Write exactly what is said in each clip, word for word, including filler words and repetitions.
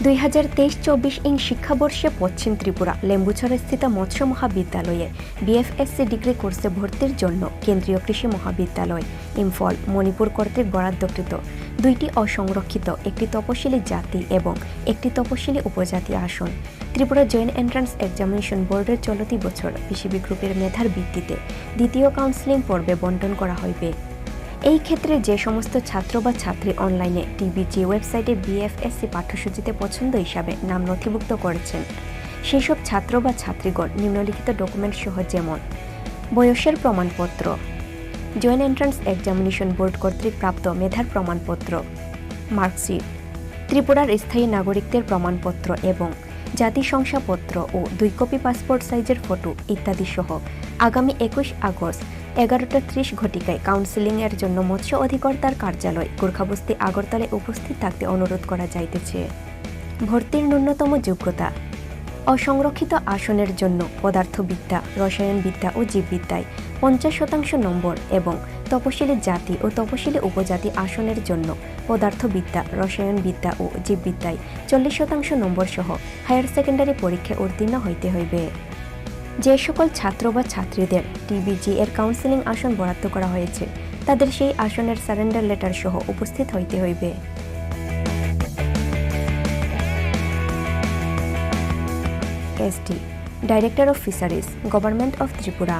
দুই হাজার তেইশ চব্বিশ ইং শিক্ষাবর্ষে পশ্চিম ত্রিপুরা লেম্বুছড়াস্থিত মৎস্য মহাবিদ্যালয়ে বিএফএসসি ডিগ্রি কোর্সে ভর্তির জন্য কেন্দ্রীয় কৃষি মহাবিদ্যালয়, ইম্ফল, মণিপুর কর্তৃক বরাদ্দকৃত দুইটি অসংরক্ষিত, একটি তপশিলি জাতি এবং একটি তপশিলি উপজাতি আসন। ত্রিপুরা জয়েন্ট এন্ট্রান্স এক্সামিনেশন বোর্ডের চলতি বছর পিসিবি গ্রুপের মেধার ভিত্তিতে দ্বিতীয় কাউন্সেলিং পর্বে বন্টন করা হইবে। এই ক্ষেত্রে যে সমস্ত ছাত্র বা ছাত্রী অনলাইনে টিবিজি ওয়েবসাইটে বিএফএসসি পাঠ্যসূচিতে পছন্দ হিসাবে নাম নথিভুক্ত করেছেন, সেই সব ছাত্র বা ছাত্রীগণ নিম্নলিখিত ডকুমেন্ট সহ, যেমন বয়সের প্রমাণপত্র, জয়েন্ট এন্ট্রান্স এক্সামিনেশন বোর্ড কর্তৃক প্রাপ্ত মেধার প্রমাণপত্র, মার্কশিট, ত্রিপুরার স্থায়ী নাগরিকদের প্রমাণপত্র এবং জাতি শংসাপত্র ও দুই কপি পাসপোর্ট সাইজের ফটো ইত্যাদি সহ আগামী একুশ আগস্ট এগারোটা ত্রিশ ঘটিকায় কাউন্সেলিং এর জন্য মৎস্য অধিকর্তার কার্যালয় গোর্খাবস্তি আগরতলায় উপস্থিত থাকতে অনুরোধ করা যাইতেছে। ভর্তির ন্যূনতম যোগ্যতা: অসংরক্ষিত আসনের জন্য পদার্থবিদ্যা, রসায়নবিদ্যা ও জীববিদ্যায় পঞ্চাশ শতাংশ নম্বর এবং তপশিলি জাতি ও তপশিলি উপজাতি আসনের জন্য পদার্থবিদ্যা, রসায়নবিদ্যা ও জীববিদ্যায় চল্লিশ শতাংশ নম্বর সহ হায়ার সেকেন্ডারি পরীক্ষায় উত্তীর্ণ হইতে হইবে। যে সকল ছাত্র বা ছাত্রীদের টিবিজি এর কাউন্সেলিং আসন বরাদ্দ করা হয়েছে, তাদের সেই আসনের সারেন্ডার লেটার সহ উপস্থিত হইতে হইবে। SD, Director of Fisheries, Government of Tripura.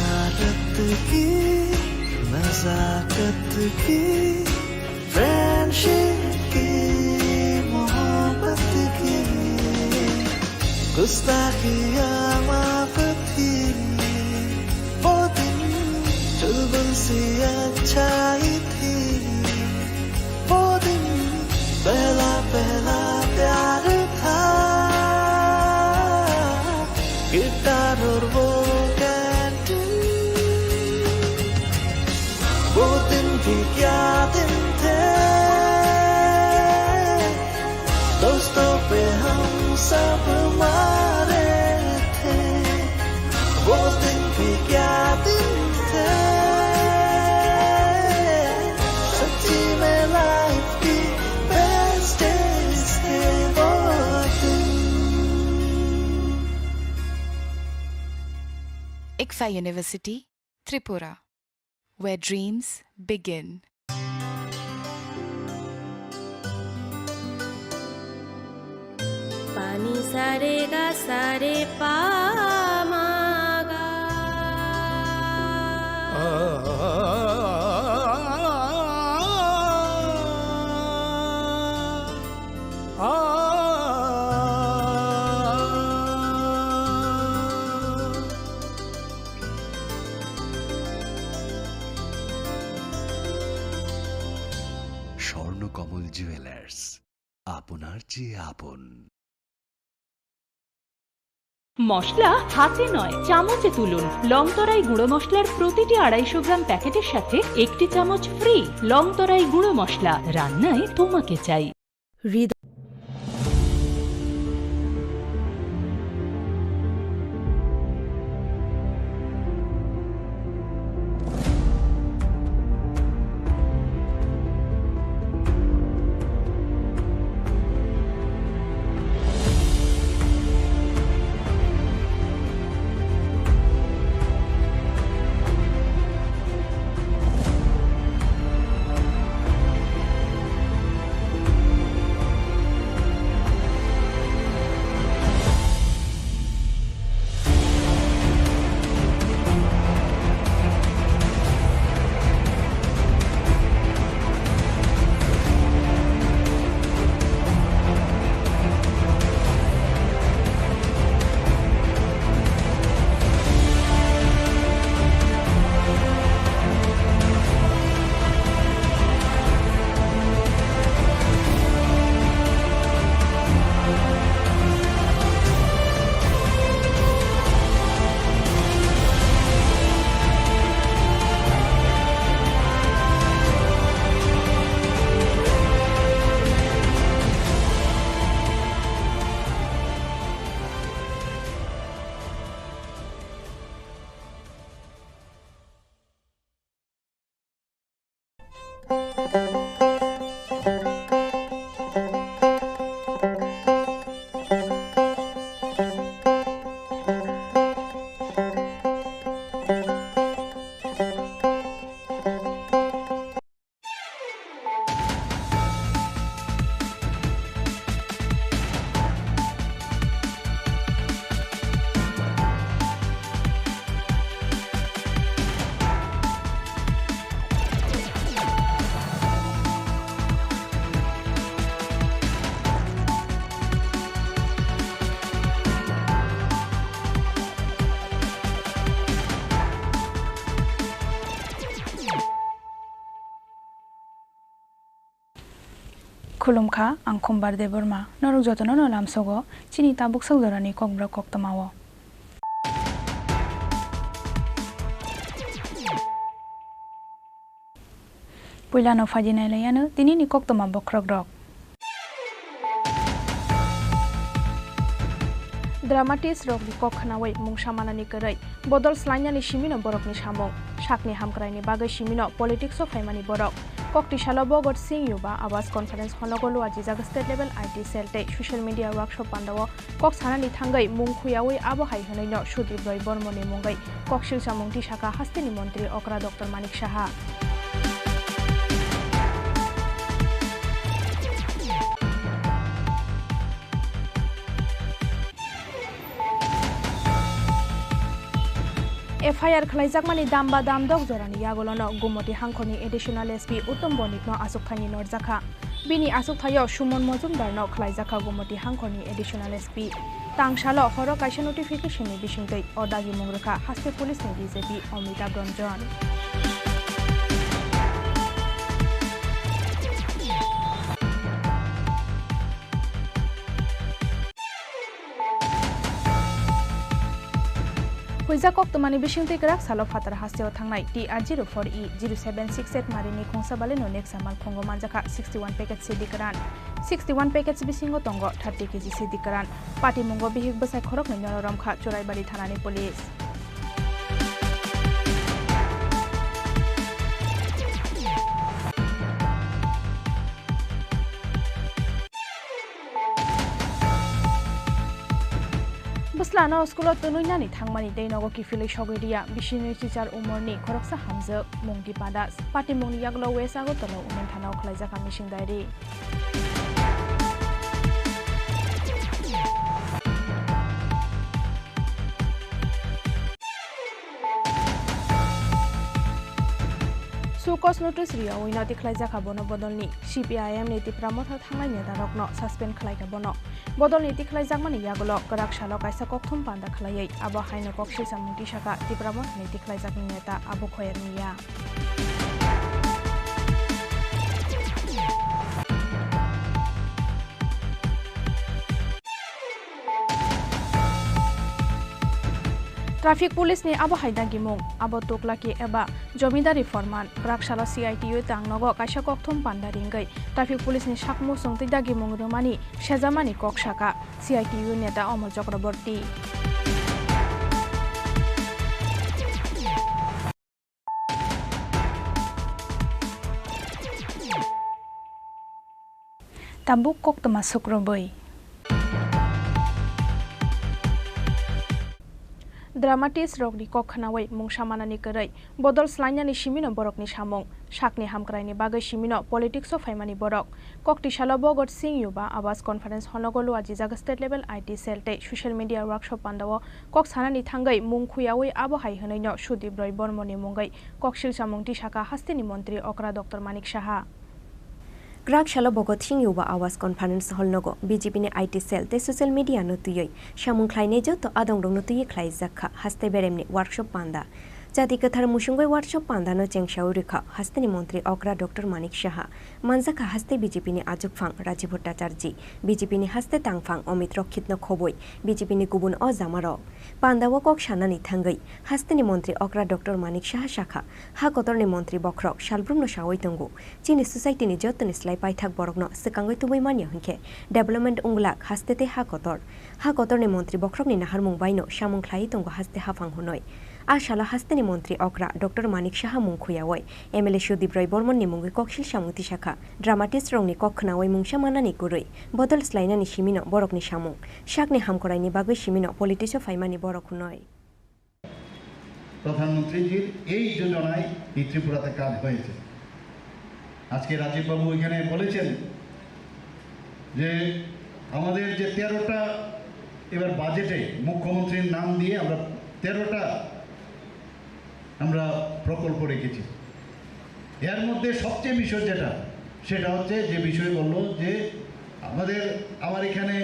आदत की, नजाकत की, फ्रेंडशिप की, मोहब्बत की, गुस्ताखियाँ माफ थी। वो दिन चुलबुल सी अच्छाई थी। वो दिन पहला पहला प्यार था। गिटार और वो कैंटीन, वो दिन भी क्या दिन थे। दोस्तों पे हम सब मारे थे। वो दिन भी क्या दिन थे। सच्ची में लाइफ की बेस्ट डेज थे वो दिन। Ikfa University, Tripura, where dreams begin. Pani sare ga sare pa ma ga. Swarnakamal jewellers, আপনার চেয়ে আপন। মশলা হাতে নয়, চামচে তুলুন। লংতরাই গুঁড়ো মশলার প্রতিটি আড়াইশো গ্রাম প্যাকেটের সাথে একটি চামচ ফ্রি। লংতরাই গুঁড়ো মশলা, রান্নায় তোমাকে চাই। হৃদয়। Khulumkha, ang Khumbar Debbarma. Norok jotono no lamsogo chini tabuk sak jorani kokborok koktwmao. Puilano phaidi nailaiyano tinini koktwma bokhorokrok. Dramatist rokni kok khnaui mungsa manani kwrwi, bodol slainani simino borokni samung, sakni hamkraini bagwi simino politics-o phaimani borok. Koktisalo Bhagat Singh Yuba Awaaz Conference hall-o luajijak state level I T cell tei social media workshop pandao kok sanani thangwi mung khuyaui abo hai hwnwino Sudip Roy Bormoni mungwi koksil chamung tisakha hasteni montri okra Doctor Manik Saha. F I R khwlaijakmani damba dam dok jorani yagulono Gumoti hangkhorni Additional S P Uttom Bonikno achukthani norjakha. Bini achukthaio Suman Mojumdarno khwlaijakha Gumoti hangkhorni Additional S P. Tangsalo horo kaisa notification ni bisingtwi o dagimung rwkha haste police ni D G P Amitabh Ranjan. Huijak koktwmani bisingtwi kwrak salo phatar hasteo thangnai T R zero four E zero seven six eight marini khungsa baleno neksa malkhungo manjakha sixty one package sidi kwran. Sixty one package bisingo tongo thirty K G sidi kwran. Patimungo bihik bwsai khoroknwino romkha Churaibari thanani police. Bwslano skulo twnwi nani thangmani tei nogo kiphilwi sogwi riya bisini chichar umorni khoroksa hamjwk Mungdi Padas. Patimungni yagulo West Agartala Women Thana-o khwlaijakha missing diary. Show cause notice riyawino tikhlaijakha bono bodolni. C P I M ni Tipra Motha thangnai netarokno suspend khlaikha bono. Bodolni tikhlaijakmani yagulo kwrak salo kaisa kokthum panda khlaiwi abo haino kok silsamung tisakha Tipra Mothani tikhlaijakni neta Abu Khoyar Miya. Traffic police ni abo hai dagimung, abo tuklaki eba jomidari forman, kwrak salo C I T U tang nogo kaisa kokthum panda ringwi traffic police ni sakmung chwngtwi dagimung rwmani sejamani kok saka C I T U neta Omol Chakraborty. Tabuk koktwma sukrubwi. Dramatist rokni kok khnawi mungsa manani kwrwi bodol swlainani simino borokni samung, sakni hamkraini bagwi simino politics o phaimani borok. Koktisalo Bhagat Singh Yuba Awas Conference hall nogo luajijak state level I T cell tei social media workshop pandao kok sanani thangwi mung khuyawi abo hai hwnwino Sudip Roy Bormoni mungwi kok silsamung tisakha hasteni montri okra Doctor Manik Saha. Kwrak salo Bhagat Singh Yuba Awas Conference hall nogo B J P ni I T cell tei social media no twiwi samung khlainai joto adongrokno twiwi khlaijakha haste beremni workshop panda. Jati kwthar musungwi workshop pandano chengsawi rwkha hasteni montri okra Doctor Manik Saha. Manjakha haste B J P ni achukphang Rajiv Bhattacharjee, B J P ni haste tangphang Amit Rokkhitno khobwi B J P ni kubun o jamarok. Pandao kok sanani thangwi hasteni montri okra Doctor Manik Saha sakha, ha kotorni montri bokhorok salbrumno sawi tongo, chini society ni jotoni slai paithak borokno swkangwi tubui manya hwnkhe development wnglak haste tei ha kotor. Ha kotorni montri bokhorokni naharmung baino samung khlaiwi tongo haste haphang hwnwi. A salo hasteni montri okra Doctor Manik Saha mung khuyawi M L A Sudip Roy Bormon ni mungwi koksil samung tisakha. Dramatist rokni kok khnawi mungsa manani kwrwi bodol swlainani simino borokni samung, sakni hamkwraini bagwi simino politics o phaimani borok hwnwi. প্রধানমন্ত্রীজির এই যোজনায় এই ত্রিপুরাতে কাজ হয়েছে। আজকে রাজীববাবু এখানে বলেছেন যে আমাদের যে তেরোটা, এবার বাজেটে মুখ্যমন্ত্রীর নাম দিয়ে আমরা তেরোটা আমরা প্রকল্প রেখেছি। এর মধ্যে সবচেয়ে বিষয় যেটা, সেটা হচ্ছে যে বিষয় বললো যে আমাদের, আমার এখানে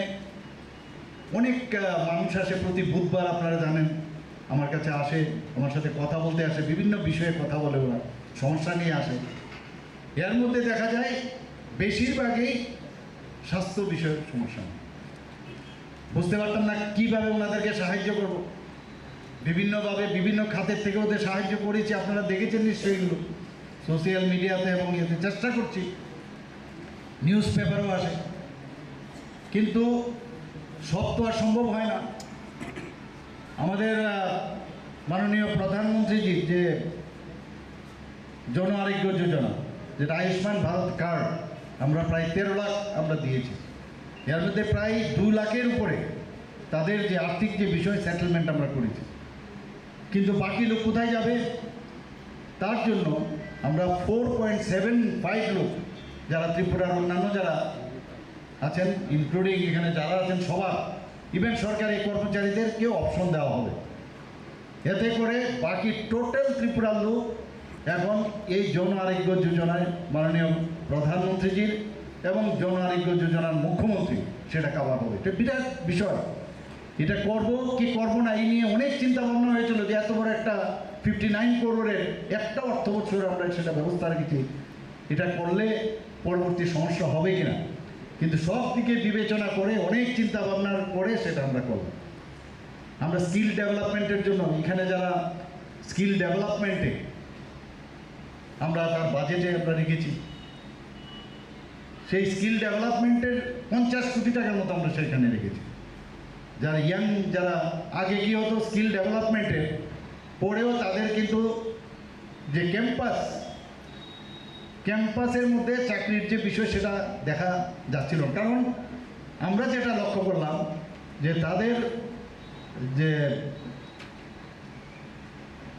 অনেক, আহ, মানুষ আসে প্রতি বুধবার, আপনারা জানেন, আমার কাছে আসে, আমার সাথে কথা বলতে আসে, বিভিন্ন বিষয়ে কথা বলে ওরা, সমস্যা নিয়ে আসে। এর মধ্যে দেখা যায় বেশিরভাগই স্বাস্থ্য বিষয়ক সমস্যা। বুঝতে পারতাম না কিভাবে ওনাদেরকে সাহায্য করব। বিভিন্নভাবে বিভিন্ন খাতের থেকে ওদের সাহায্য করেছি, আপনারা দেখেছেন নিশ্চয়ই এগুলো সোশ্যাল মিডিয়াতে এবং ইয়েতে। চেষ্টা করছি, নিউজ পেপারও আসে, কিন্তু সব তো আর সম্ভব হয় না। আমাদের, আহ, মাননীয় প্রধানমন্ত্রীজির যে জন আরোগ্য যোজনা, যেটা আয়ুষ্মান ভারত কার্ড, আমরা প্রায় তেরো লাখ আমরা দিয়েছি। এর মধ্যে প্রায় দুই লাখের উপরে তাদের যে আর্থিক যে বিষয়ে সেটেলমেন্ট আমরা করেছি, কিন্তু বাকি লোক কোথায় যাবে, তার জন্য আমরা ফোর পয়েন্ট সেভেন ফাইভ লোক, যারা ত্রিপুরার অন্যান্য যারা আছেন, ইনক্লুডিং এখানে যারা আছেন সবার, ইভেন সরকারি কর্মচারীদেরকেও অপশন দেওয়া হবে। এতে করে বাকি টোটাল ত্রিপুরার লোক এখন এই জন আরোগ্য যোজনায় মাননীয় প্রধানমন্ত্রীজির এবং জন আরোগ্য যোজনার মুখ্যমন্ত্রী সেটা কাভার হবে। এটা বিরাট বিষয়। এটা করব কি করব না, এই নিয়ে অনেক চিন্তা ভাবনা হয়েছিল যে এত বড় একটা ফিফটি নাইন করোড়ের একটা অর্থ বছর আমরা সেটা ব্যবস্থা রেখেছি। এটা করলে পরবর্তী সমস্যা হবে কিনা, কিন্তু সব দিকে বিবেচনা করে অনেক চিন্তা ভাবনার পরে সেটা আমরা করব। আমরা স্কিল ডেভেলপমেন্টের জন্য এখানে যারা স্কিল ডেভেলপমেন্টে আমরা তার বাজেটে আমরা রেখেছি, সেই স্কিল ডেভেলপমেন্টের পঞ্চাশ কোটি টাকার মতো আমরা সেখানে রেখেছি। যারা ইয়াং, যারা আগে কি হতো স্কিল ডেভেলপমেন্টে পড়েও তাদের কিন্তু যে ক্যাম্পাস, ক্যাম্পাসের মধ্যে চাকরির যে বিষয় সেটা দেখা যাচ্ছিল না। কারণ আমরা যেটা লক্ষ্য করলাম যে তাদের যে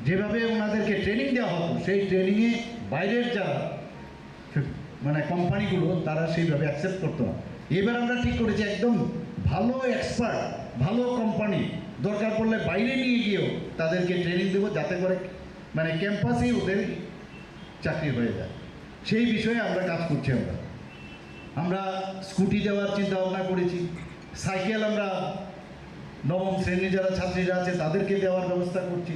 যেভাবে ওনাদেরকে ট্রেনিং দেওয়া হতো, সেই ট্রেনিংয়ে বাইরের যারা মানে কোম্পানিগুলো, তারা সেইভাবে অ্যাকসেপ্ট করতো না। এবার আমরা ঠিক করেছি একদম ভালো এক্সপার্ট, ভালো কোম্পানি, দরকার পড়লে বাইরে নিয়ে গিয়েও তাদেরকে ট্রেনিং দেবো, যাতে করে মানে ক্যাম্পাসেই ওদের চাকরি হয়ে যায়। সেই বিষয়ে আমরা কাজ করছি। আমরা আমরা স্কুটি দেওয়ার চিন্তা ভাবনা করেছি, সাইকেল আমরা নবম শ্রেণীর যারা ছাত্রীরা আছে তাদেরকে দেওয়ার ব্যবস্থা করছি।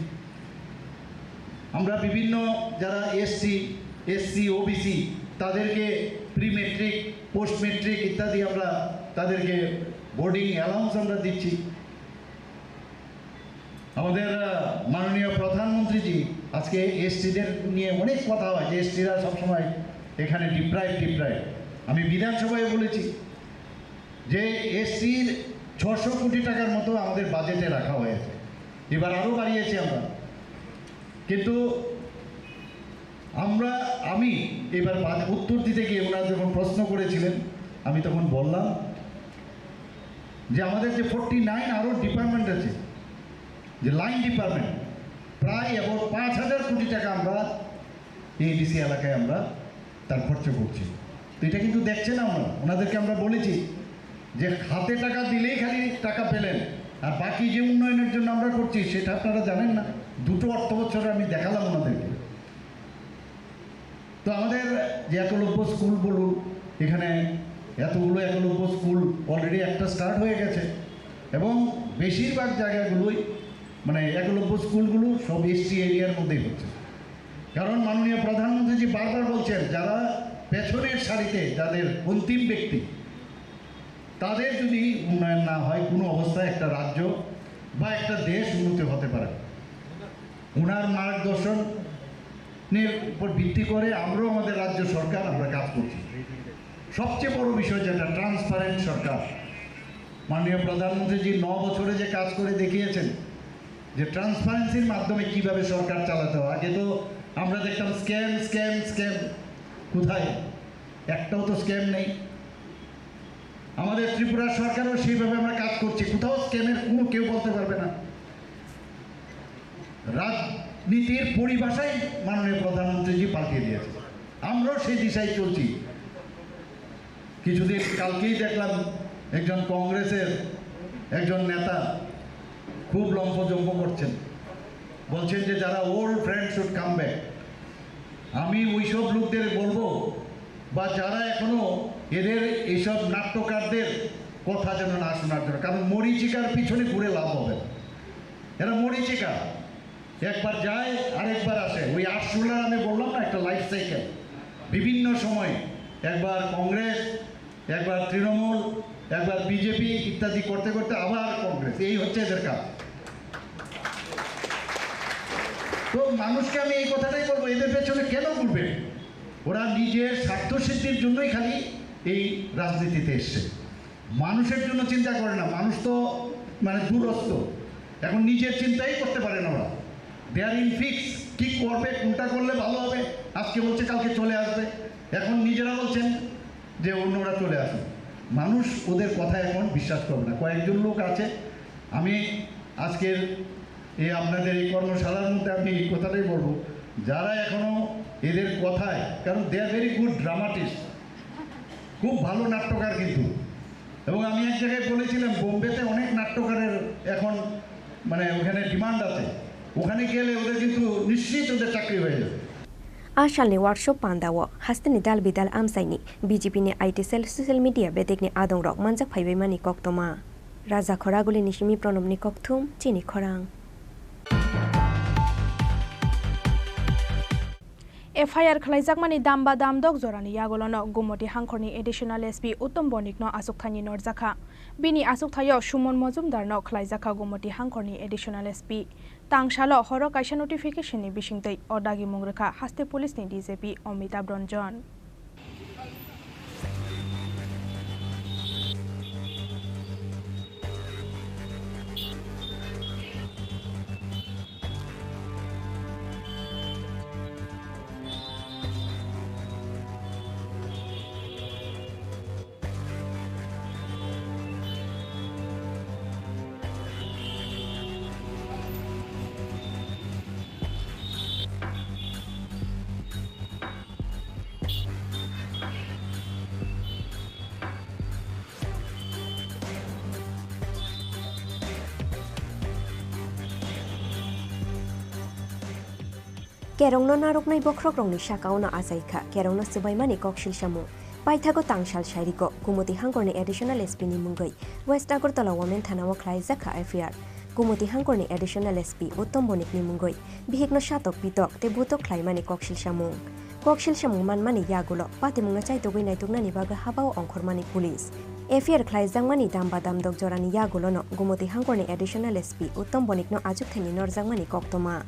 আমরা বিভিন্ন যারা এসসি, এসসি, ওবিসি, তাদেরকে প্রি মেট্রিক, পোস্ট মেট্রিক ইত্যাদি আমরা তাদেরকে বোর্ডিং অ্যালাউন্স আমরা দিচ্ছি। আমাদের আহ, মাননীয় প্রধানমন্ত্রীজি আজকে এসটিদের নিয়ে অনেক কথা হয় যে এসটিরা সবসময় এখানে ডিপ্রাইভ ডিপ্রাইভ। আমি বিধানসভায় বলেছি যে এসটির ছশো কোটি টাকার মতো আমাদের বাজেটে রাখা হয়েছে, এবার আরও বাড়িয়েছি আমরা। কিন্তু আমরা আমি এবার বাজ- উত্তর দিতে গিয়ে ওনারা যখন প্রশ্ন করেছিলেন, আমি তখন বললাম যে আমাদের যে ফোর্টি নাইন আরও ডিপার্টমেন্ট আছে, যে লাইন ডিপার্টমেন্ট, প্রায় অ্যাবাউট পাঁচ হাজার কোটি টাকা আমরা এই এডিসি এলাকায় আমরা তার খরচ করছি। তো এটা কিন্তু দেখছে না ওনারা। ওনাদেরকে আমরা বলেছি যে হাতে টাকা দিলেই খালি টাকা পেলেন, আর বাকি যে উন্নয়নের জন্য আমরা করছি সেটা আপনারা জানেন না। দুটো অর্থ বছরে আমি দেখালাম ওনাদেরকে। তো আমাদের যে একলব্য স্কুল বলুন, এখানে এতগুলো একলব্য স্কুল অলরেডি একটা স্টার্ট হয়ে গেছে, এবং বেশিরভাগ জায়গাগুলোই মানে একলব্য স্কুলগুলো সব এসটি এরিয়ার মধ্যেই হচ্ছে। কারণ মাননীয় প্রধানমন্ত্রীজি বারবার বলছেন, যারা পেছনের সারিতে, যাদের অন্তিম ব্যক্তি, তাদের যদি উন্নয়ন না হয়, কোনো অবস্থায় একটা রাজ্য বা একটা দেশ উন্নতি হতে পারে না। ওনার মার্গদর্শনের উপর ভিত্তি করে আমরাও আমাদের রাজ্য সরকার আমরা কাজ করছি। সবচেয়ে বড় বিষয় যেটা, ট্রান্সপারেন্ট সরকার। মাননীয় প্রধানমন্ত্রীজি ন বছরে যে কাজ করে দেখিয়েছেন যে ট্রান্সপারেন্সির মাধ্যমে কিভাবে সরকার চালাতে হয়। আগে তো আমরা দেখতাম স্ক্যাম, স্ক্যাম, স্ক্যাম। কোথায়? একটাও তো স্ক্যাম নেই। আমাদের ত্রিপুরা সরকারও সেইভাবে আমরা কাজ করছি, কোথাও স্ক্যামের কোনো কেউ বলতে পারবে না। রাজনীতির পরিভাষাই মাননীয় প্রধানমন্ত্রীজি পাল্টে দিয়েছে, আমরাও সেই দিশায় চলছি। কিছুদিন কালকেই দেখলাম একজন কংগ্রেসের একজন নেতা খুব লম্ফজম্ফ করছেন, বলছেন যে যারা old friend should come back. আমি ওইসব লোকদের বলবো, বা যারা এখনো এদের এইসব নাট্যকারদের কথা যেন না শোনার জন্য, কারণ মরীচিকার পিছনে ঘুরে লাভ হবে না। এরা মরীচিকা, একবার যায় আরেকবার আসে। ওই আরশোলার আমি বললাম না, একটা লাইফ সাইকেল, বিভিন্ন সময় একবার কংগ্রেস, একবার তৃণমূল, একবার বিজেপি ইত্যাদি করতে করতে আবার কংগ্রেস, এই হচ্ছে এদের কাজ। তো মানুষকে আমি এই কথাটাই বলবো, এদের পেছনে কেন ঘুরবে? ওরা নিজের স্বার্থ সিদ্ধির জন্যই খালি এই রাজনীতিতে এসছে, মানুষের জন্য চিন্তা করে না। মানুষ তো মানে দূরস্থ, এখন নিজের চিন্তাই করতে পারে না ওরা। দে আর ইন ফিক্স, কী করবে, কোনটা করলে ভালো হবে, আজকে বলছে কালকে চলে আসবে। এখন নিজেরা বলছেন যে অন্যরা চলে আসুন। মানুষ ওদের কথা এখন বিশ্বাস করবে না। কয়েকজন লোক আছে, আমি আজকের এই আপনাদের এই কর্মশালার মধ্যে আমি এই কথাটাই বলবো, যারা এখনো এদের কথায়, কারণ they are very good dramatist, খুব ভালো নাট্যকার কিন্তু। এবং আমি এক জায়গায় বলেছিলাম, বোম্বেতে অনেক নাট্যকারের এখন মানে ওখানে ডিমান্ড আছে, ওখানে গেলে ওদের কিন্তু নিশ্চিত ওদের চাকরি হয়ে যাবে। A salni workshop pandao hasteni dal bidal amchaini B J P ni I T cell social media bedekni adongrok manjak phaibaimani koktoma. Raja Khoragulini simi Pranobni kokthum chini khorang. F I R khlaijakmani damba damdok jorani yagulono Gumoti hangkhorni Additional S P Uttom Bonikno achukthaini norjakha. Bini achukthaio Suman Mojumdarno khlaijakha Gumoti hangkhorni Additional S P. Tangsalo horo kaisa notification ni bisingtwi o dagimung rwkha haste police ni D G P Amitabh Ranjan. Kerongno narwknai bokhrokrokni sakaono achaikha, kerongno swbaimani koksil samung. Paithago tangsal sairiko, Gumoti hangkorni Additional S P ni mungwi West Agartala Women Thanao khlaijakha F I R. Gumoti hangkorni Additional S P Uttom Bonikni mungwi bihikno satok pitok tei butok khlaimani koksil samung. Koksil samung manmani yagulo patimungno chaitogwi naituknani bagwi habao ongkhormani police. F I R khlaijakmani damba damdok jorani yagulono Gumoti hangkorni Additional S P Uttom Bonikno achukthaini norjakmani koktoma.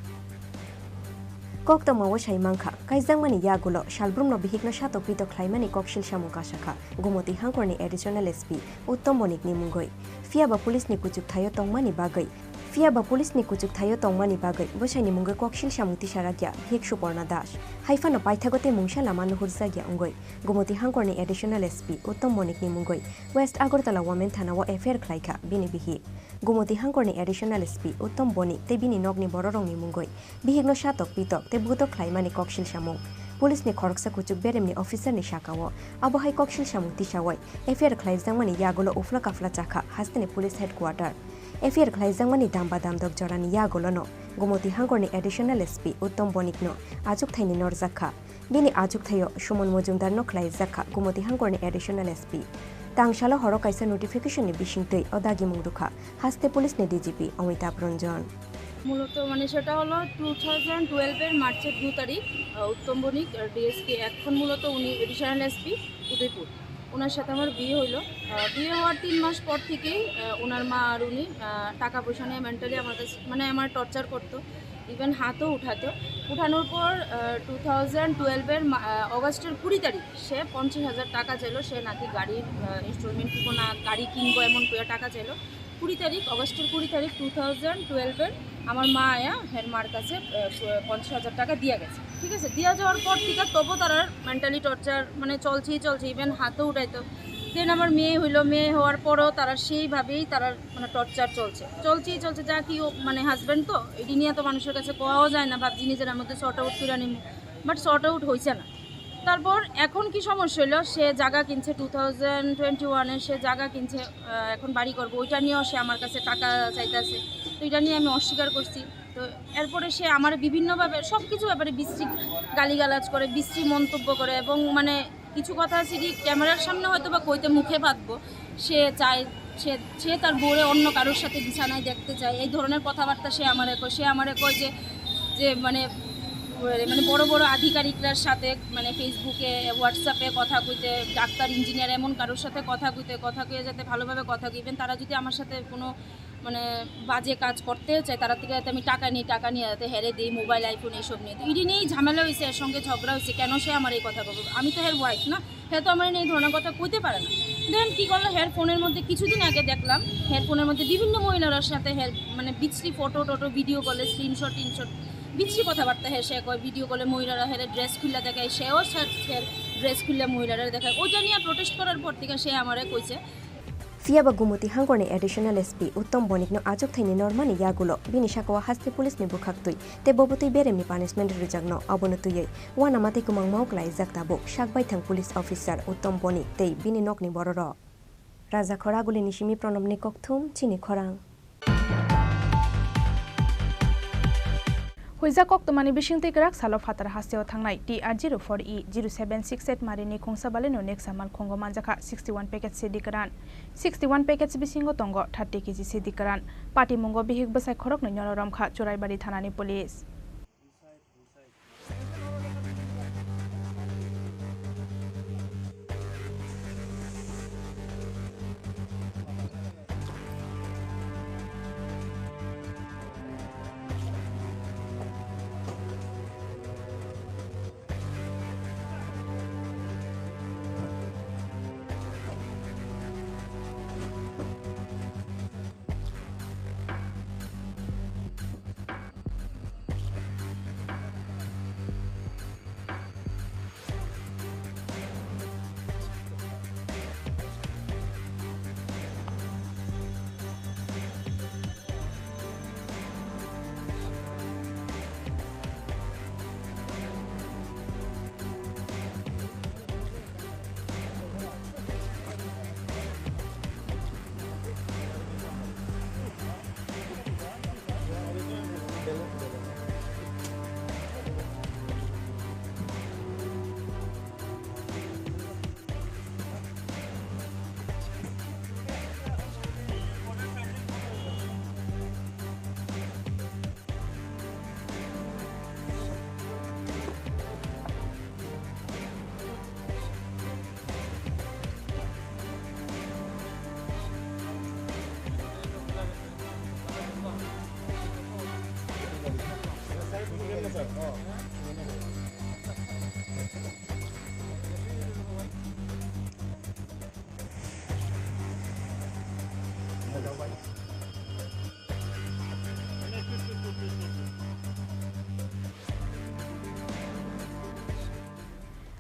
Koktoma o sai mankha, kaijakmani yagulo salbrumno bihikno satok pitok khlaimani koksil samung kasakha Gumoti hangkorni Additional S P Uttom Bonikni mungwi. Phiyaba police ni kuchukthaio tongmani bagwi, phiyaba police ni kuchukthaio tongmani bagwi bwsaini mungwi koksil samung tisarakya bihik Suporna Das. Haiphano paithago tei mungsa lama nuhurjakya wngwi Gumoti hangkorni Additional S P Uttom Bonikni mungwi West Agartala Women Thanao F I R khlaikha bini bihik. Gumoti hangkorni Additional S P Uttom Bonik tei bini nokni bororokni mungwi bihikno satok pitok tei butok khlaimani koksil samung. Police ni khoroksa kuchuk beremni officer ni sakao abo hai koksil samung tisawi F I R khlaijakmani yagulo uphla kaphla chakha hasteni police headquarter. F I R khlaijakmani damba damdok jorani yagulono Gumoti hangkorni Additional S P Uttom Bonikno achukthaini norjakha. Bini achukthaio Suman Mojumdarno khlaijakha Gumoti hangkorni Additional S P. Tangsalo horo kaisa notification ni bisingtwi o dagimung rwkha haste police ni D G P Amitabh Ranjan. মূলত মানে সেটা হলো two thousand টুয়েলভের মার্চের দু তারিখ। আহ, উত্তম বণিক, আহ, ডিএসপি এখন মূলত উনি এডিশনাল এসপি উদয়পুর, ওনার সাথে আমার বিয়ে হইলো। আহ, বিয়ে হওয়ার তিন মাস পর থেকেই, আহ, ওনার মা আর উনি, আহ, টাকা পয়সা নিয়ে মেন্টালি আমার কাছে, মানে, আমার টর্চার করতো, ইভেন হাতও উঠাতো। উঠানোর পর, আহ, টু থাউজেন্ড টুয়েলভের মা-, আহ, অগাস্টের কুড়ি তারিখ সে পঞ্চাশ হাজার টাকা চাইলো, সে নাকি গাড়ির, আহ, ইনস্টলমেন্ট দিব না, গাড়ি কিনবো, এমন করে টাকা চাইলো। কুড়ি তারিখ, অগাস্টের কুড়ি তারিখ টু থাউজেন্ড টুয়েলভের আমার মা আয়া হের মার কাছে, আহ, পঞ্চাশ হাজার টাকা দিয়া গেছে, ঠিক আছে? দিয়া যাওয়ার পর থেকে তবু তার আর মেন্টালি টর্চার, মানে, চলছেই চলছে, ইভেন হাতও উঠাইতো। দেন আমার মেয়ে হইলো, মেয়ে হওয়ার পরও তারা সেইভাবেই তারা, মানে, টর্চার চলছে, চলছেই চলছে। যা কি ও, মানে, হাজব্যান্ড তো এটি নিয়ে তো মানুষের কাছে কওয়াও যায় না, ভাবছি নিজের মধ্যে সর্ট আউট করে নিব, বাট সর্ট আউট হয়েছে না। তারপর এখন কি সমস্যা হলো, সে জায়গা কিনছে টু থাউজেন্ড টোয়েন্টি ওয়ানে, সে জায়গা কিনছে, আহ, এখন বাড়ি করবো, ওইটা নিয়েও সে আমার কাছে টাকা চাইতেছে। তো এটা নিয়ে আমি অস্বীকার করছি। তো এরপরে সে আমার বিভিন্নভাবে সব কিছু ব্যাপারে বিশ্রী গালিগালাজ করে, বিশ্রী মন্তব্য করে, এবং, মানে, কিছু কথা আছে কি ক্যামেরার সামনে হয়তো বা কইতে মুখে বাঁধবো, সে চায়, সে, সে তার বউরে অন্য কারোর সাথে বিছানায় দেখতে চায়, এই ধরনের কথাবার্তা সে আমারে কয়। সে আমারে কয় যে, যে, মানে, মানে, বড় বড় আধিকারিকরার সাথে, মানে, ফেসবুকে, হোয়াটসঅ্যাপে কথা কইতে, ডাক্তার, ইঞ্জিনিয়ার, এমন কারোর সাথে কথা কইতে, কথা কইয়া যাতে ভালোভাবে কথা কই, ইভেন তারা যদি আমার সাথে কোনো, মানে, বাজে কাজ করতেও চায়, তারা থেকে যাতে আমি টাকা নিই, টাকা নিয়ে যাতে হেরে দিই, মোবাইল, আইফোন এইসব নিয়ে। তো ইডি নিয়েই ঝামেলা হয়েছে, এর সঙ্গে ঝগড়া হয়েছে, কেন সে আমার এই কথা বলবো? আমি তো হের ওয়াইফ না, হে তো আমার এই ধরনের কথা কইতে পারে না। দেন কি করলো, হের ফোনের মধ্যে কিছুদিন আগে দেখলাম, হের ফোনের মধ্যে বিভিন্ন মহিলার সাথে হের, মানে, বিশ্রী ফটো টোটো, ভিডিও কলে, স্ক্রিনশট টিনশট, বিশ্রী কথাবার্তা। হে সে কয় ভিডিও কলে মহিলারা হেরে ড্রেস খুলে দেখায়, সেও সে-, হের ড্রেস খুলে মহিলারা দেখায়। ওইটা নিয়ে প্রোটেস্ট করার পর থেকে সে আমারে কইছে। Phiyaba Gumoti hangkorni Additional S P Uttom Bonikno achukthaini normani yagulo bini sakao haste police ni bwkhaktwi tei bobotwi beremni punishment rwjakno, abono twiwi uanama tei kwmangmao klaijak tabuk sak baithang police officer Uttom Bonik tei bini nokni bororok. Raja Khoragulini simi Pranobni kokthum chini khorang. Huijak koktwmani bisingtwi kwrak salo phatar hasteo thangnai T R zero four E zero seven six eight marini khungsa baleno neksa malkhungo manjakha sixty one package sidi kwran. Sixty one package bisingo tongo thirty K G sidi kwran. Patimungo bihik bwsai khoroknwi nono romkha Churaibari thanani police.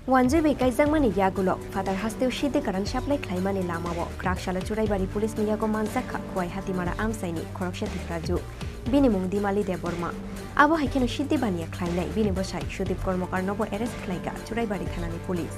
Wanjwi bai kaijakmani yagulo phatar hasteo sidi kwran supply khlaimani lamao kwrak salo Churaibari police ni yago manjakha Khowai Hatimara amchaini khoroksa Tipraju. Bini mung Dimali Debbarma. Abo hai kheno sidi baniya khlainai bini bwsai Sudip Kormokar nobo arrest khlaikha Churaibari thanani police.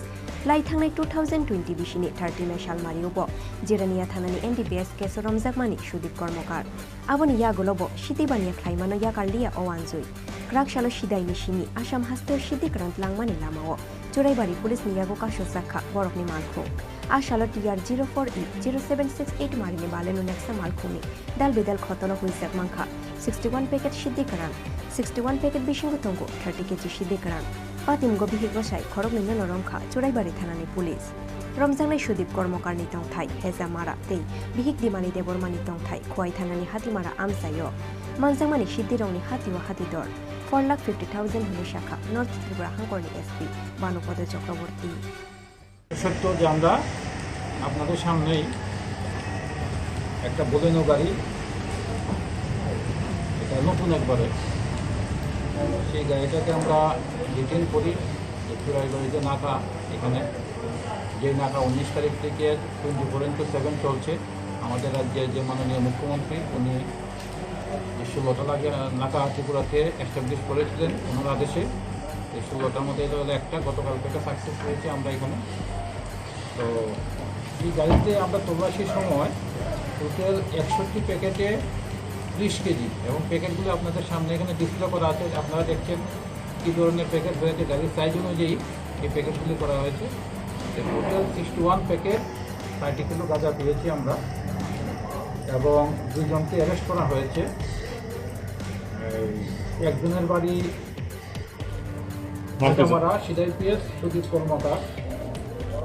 Lai thangnai two thousand twenty bisini thirty May salmario bo Jirania thanani N D P S case o romjakmani Sudip Kormokar. Aboni yagulo bo sidi baniya khlaimano yakar liya o Wanjwi. Kwrak salo sidaini simi Assam hasteo sidi kwran tlangmani lamao Churaibari police ni yago kasujak kha borokni malkhung. A salo T R zero four E zero seven six eight marini baleno neksa malkhungni dal bidal khotolo huijak mankha sixty one packet sidi kwran. Sixty one packet bisingo tongo thirty K G sidi kwran. Patimgo bihik bwsai khoroknwino noromkha Churaibari thanani police. Romjaknai Sudip Kormokarni tongthai Hejamara tei bihik Dimali Debbarmani tongthai Khowai thanani Hatimara amchaio. Manjakmani sidirokni hatio hatidor four lakh fifty thousand hwnwi sakha North Tripura hangkorni S P Bhanupada Chakraborty. সত্য যে আমরা আপনাদের সামনেই একটা বোলেনো গাড়ি, এটা নতুন একবারে, সেই গাড়িটাকে আমরা ডিটেন করি। চুরাইবাড়িতে নাকা, এখানে যে নাকা উনিশ তারিখ থেকে টোয়েন্টি ফোর ইন্টু সেভেন চলছে, আমাদের রাজ্যের যে মাননীয় মুখ্যমন্ত্রী, উনি বিশ্ব লতা লাগে-, নাকা ত্রিপুরাতে এস্টাবলিশ করেছিলেন ওনার আদেশে। এই ষোলোটার মধ্যে এটা হলো একটা, গতকালকে একটা সাকসেস হয়েছে আমরা এখানে। তো এই গাড়িতে আমরা তল্লাশির সময় টোটাল একষট্টি প্যাকেটে ত্রিশ কেজি, এবং প্যাকেটগুলো আপনাদের সামনে এখানে ডিসপ্লে করা আছে, আপনারা দেখছেন কী ধরনের প্যাকেট হয়েছে, গাড়ির সাইজ অনুযায়ী এই প্যাকেটগুলি করা হয়েছে। টোটাল সিক্সটি ওয়ান প্যাকেট, ষাট কিলো গাঁজা পেয়েছি আমরা, এবং দুইজনকে অ্যারেস্ট করা হয়েছে। এই একজনের বাড়ি নাম কি, স্যার? কাটামারা, সিদাই পিএস সুদীপ কর্মকার,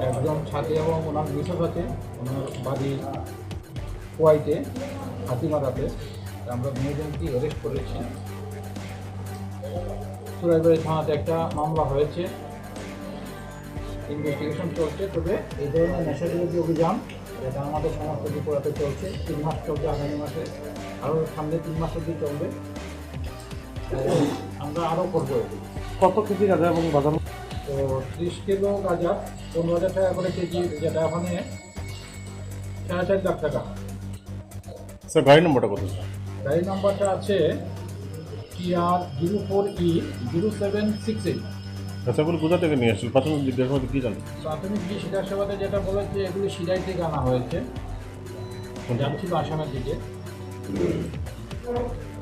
একজন ছাদে এবং ওনার মিসেস আছে, ওনার বাড়ি খোয়াইতে, হাতিমারাতে। আমরা দুজনকে অ্যারেস্ট করেছি। চুরাইবাড়ি থানাতে একটা মামলা হয়েছে, ইনভেস্টিগেশন চলছে। তবে এই ধরনের নেশা বিরোধী অভিযান, যেটা আমাদের সমস্ত ত্রিপুরাতে চলছে, তিন মাস চলছে, আগামী মাসে আরও সামনে তিন মাস অবধি চলবে। তো আমরা আরও করবো এটি। কত কেজি গাঁজা এবং বাজার? তো ত্রিশ কিলো গাঁজা পনেরো হাজার টাকা করে কেজি, যেটা ওখানে সাড়ে চার লাখ টাকা। স্যার, গাড়ি নম্বরটা কত, স্যার? গাড়ি নম্বরটা আছে T R zero four E zero seven six eight. আচ্ছা, এগুলো কোথা থেকে নিয়ে আসছিল? প্রাথমিক জিজ্ঞাসাবাদে কি জানতে? প্রাথমিক জিজ্ঞাসাবাদে যেটা বলেছে, এগুলো সিদাই থেকে আনা হয়েছে, কোন থেকে? যাচ্ছিল আসামের দিকে।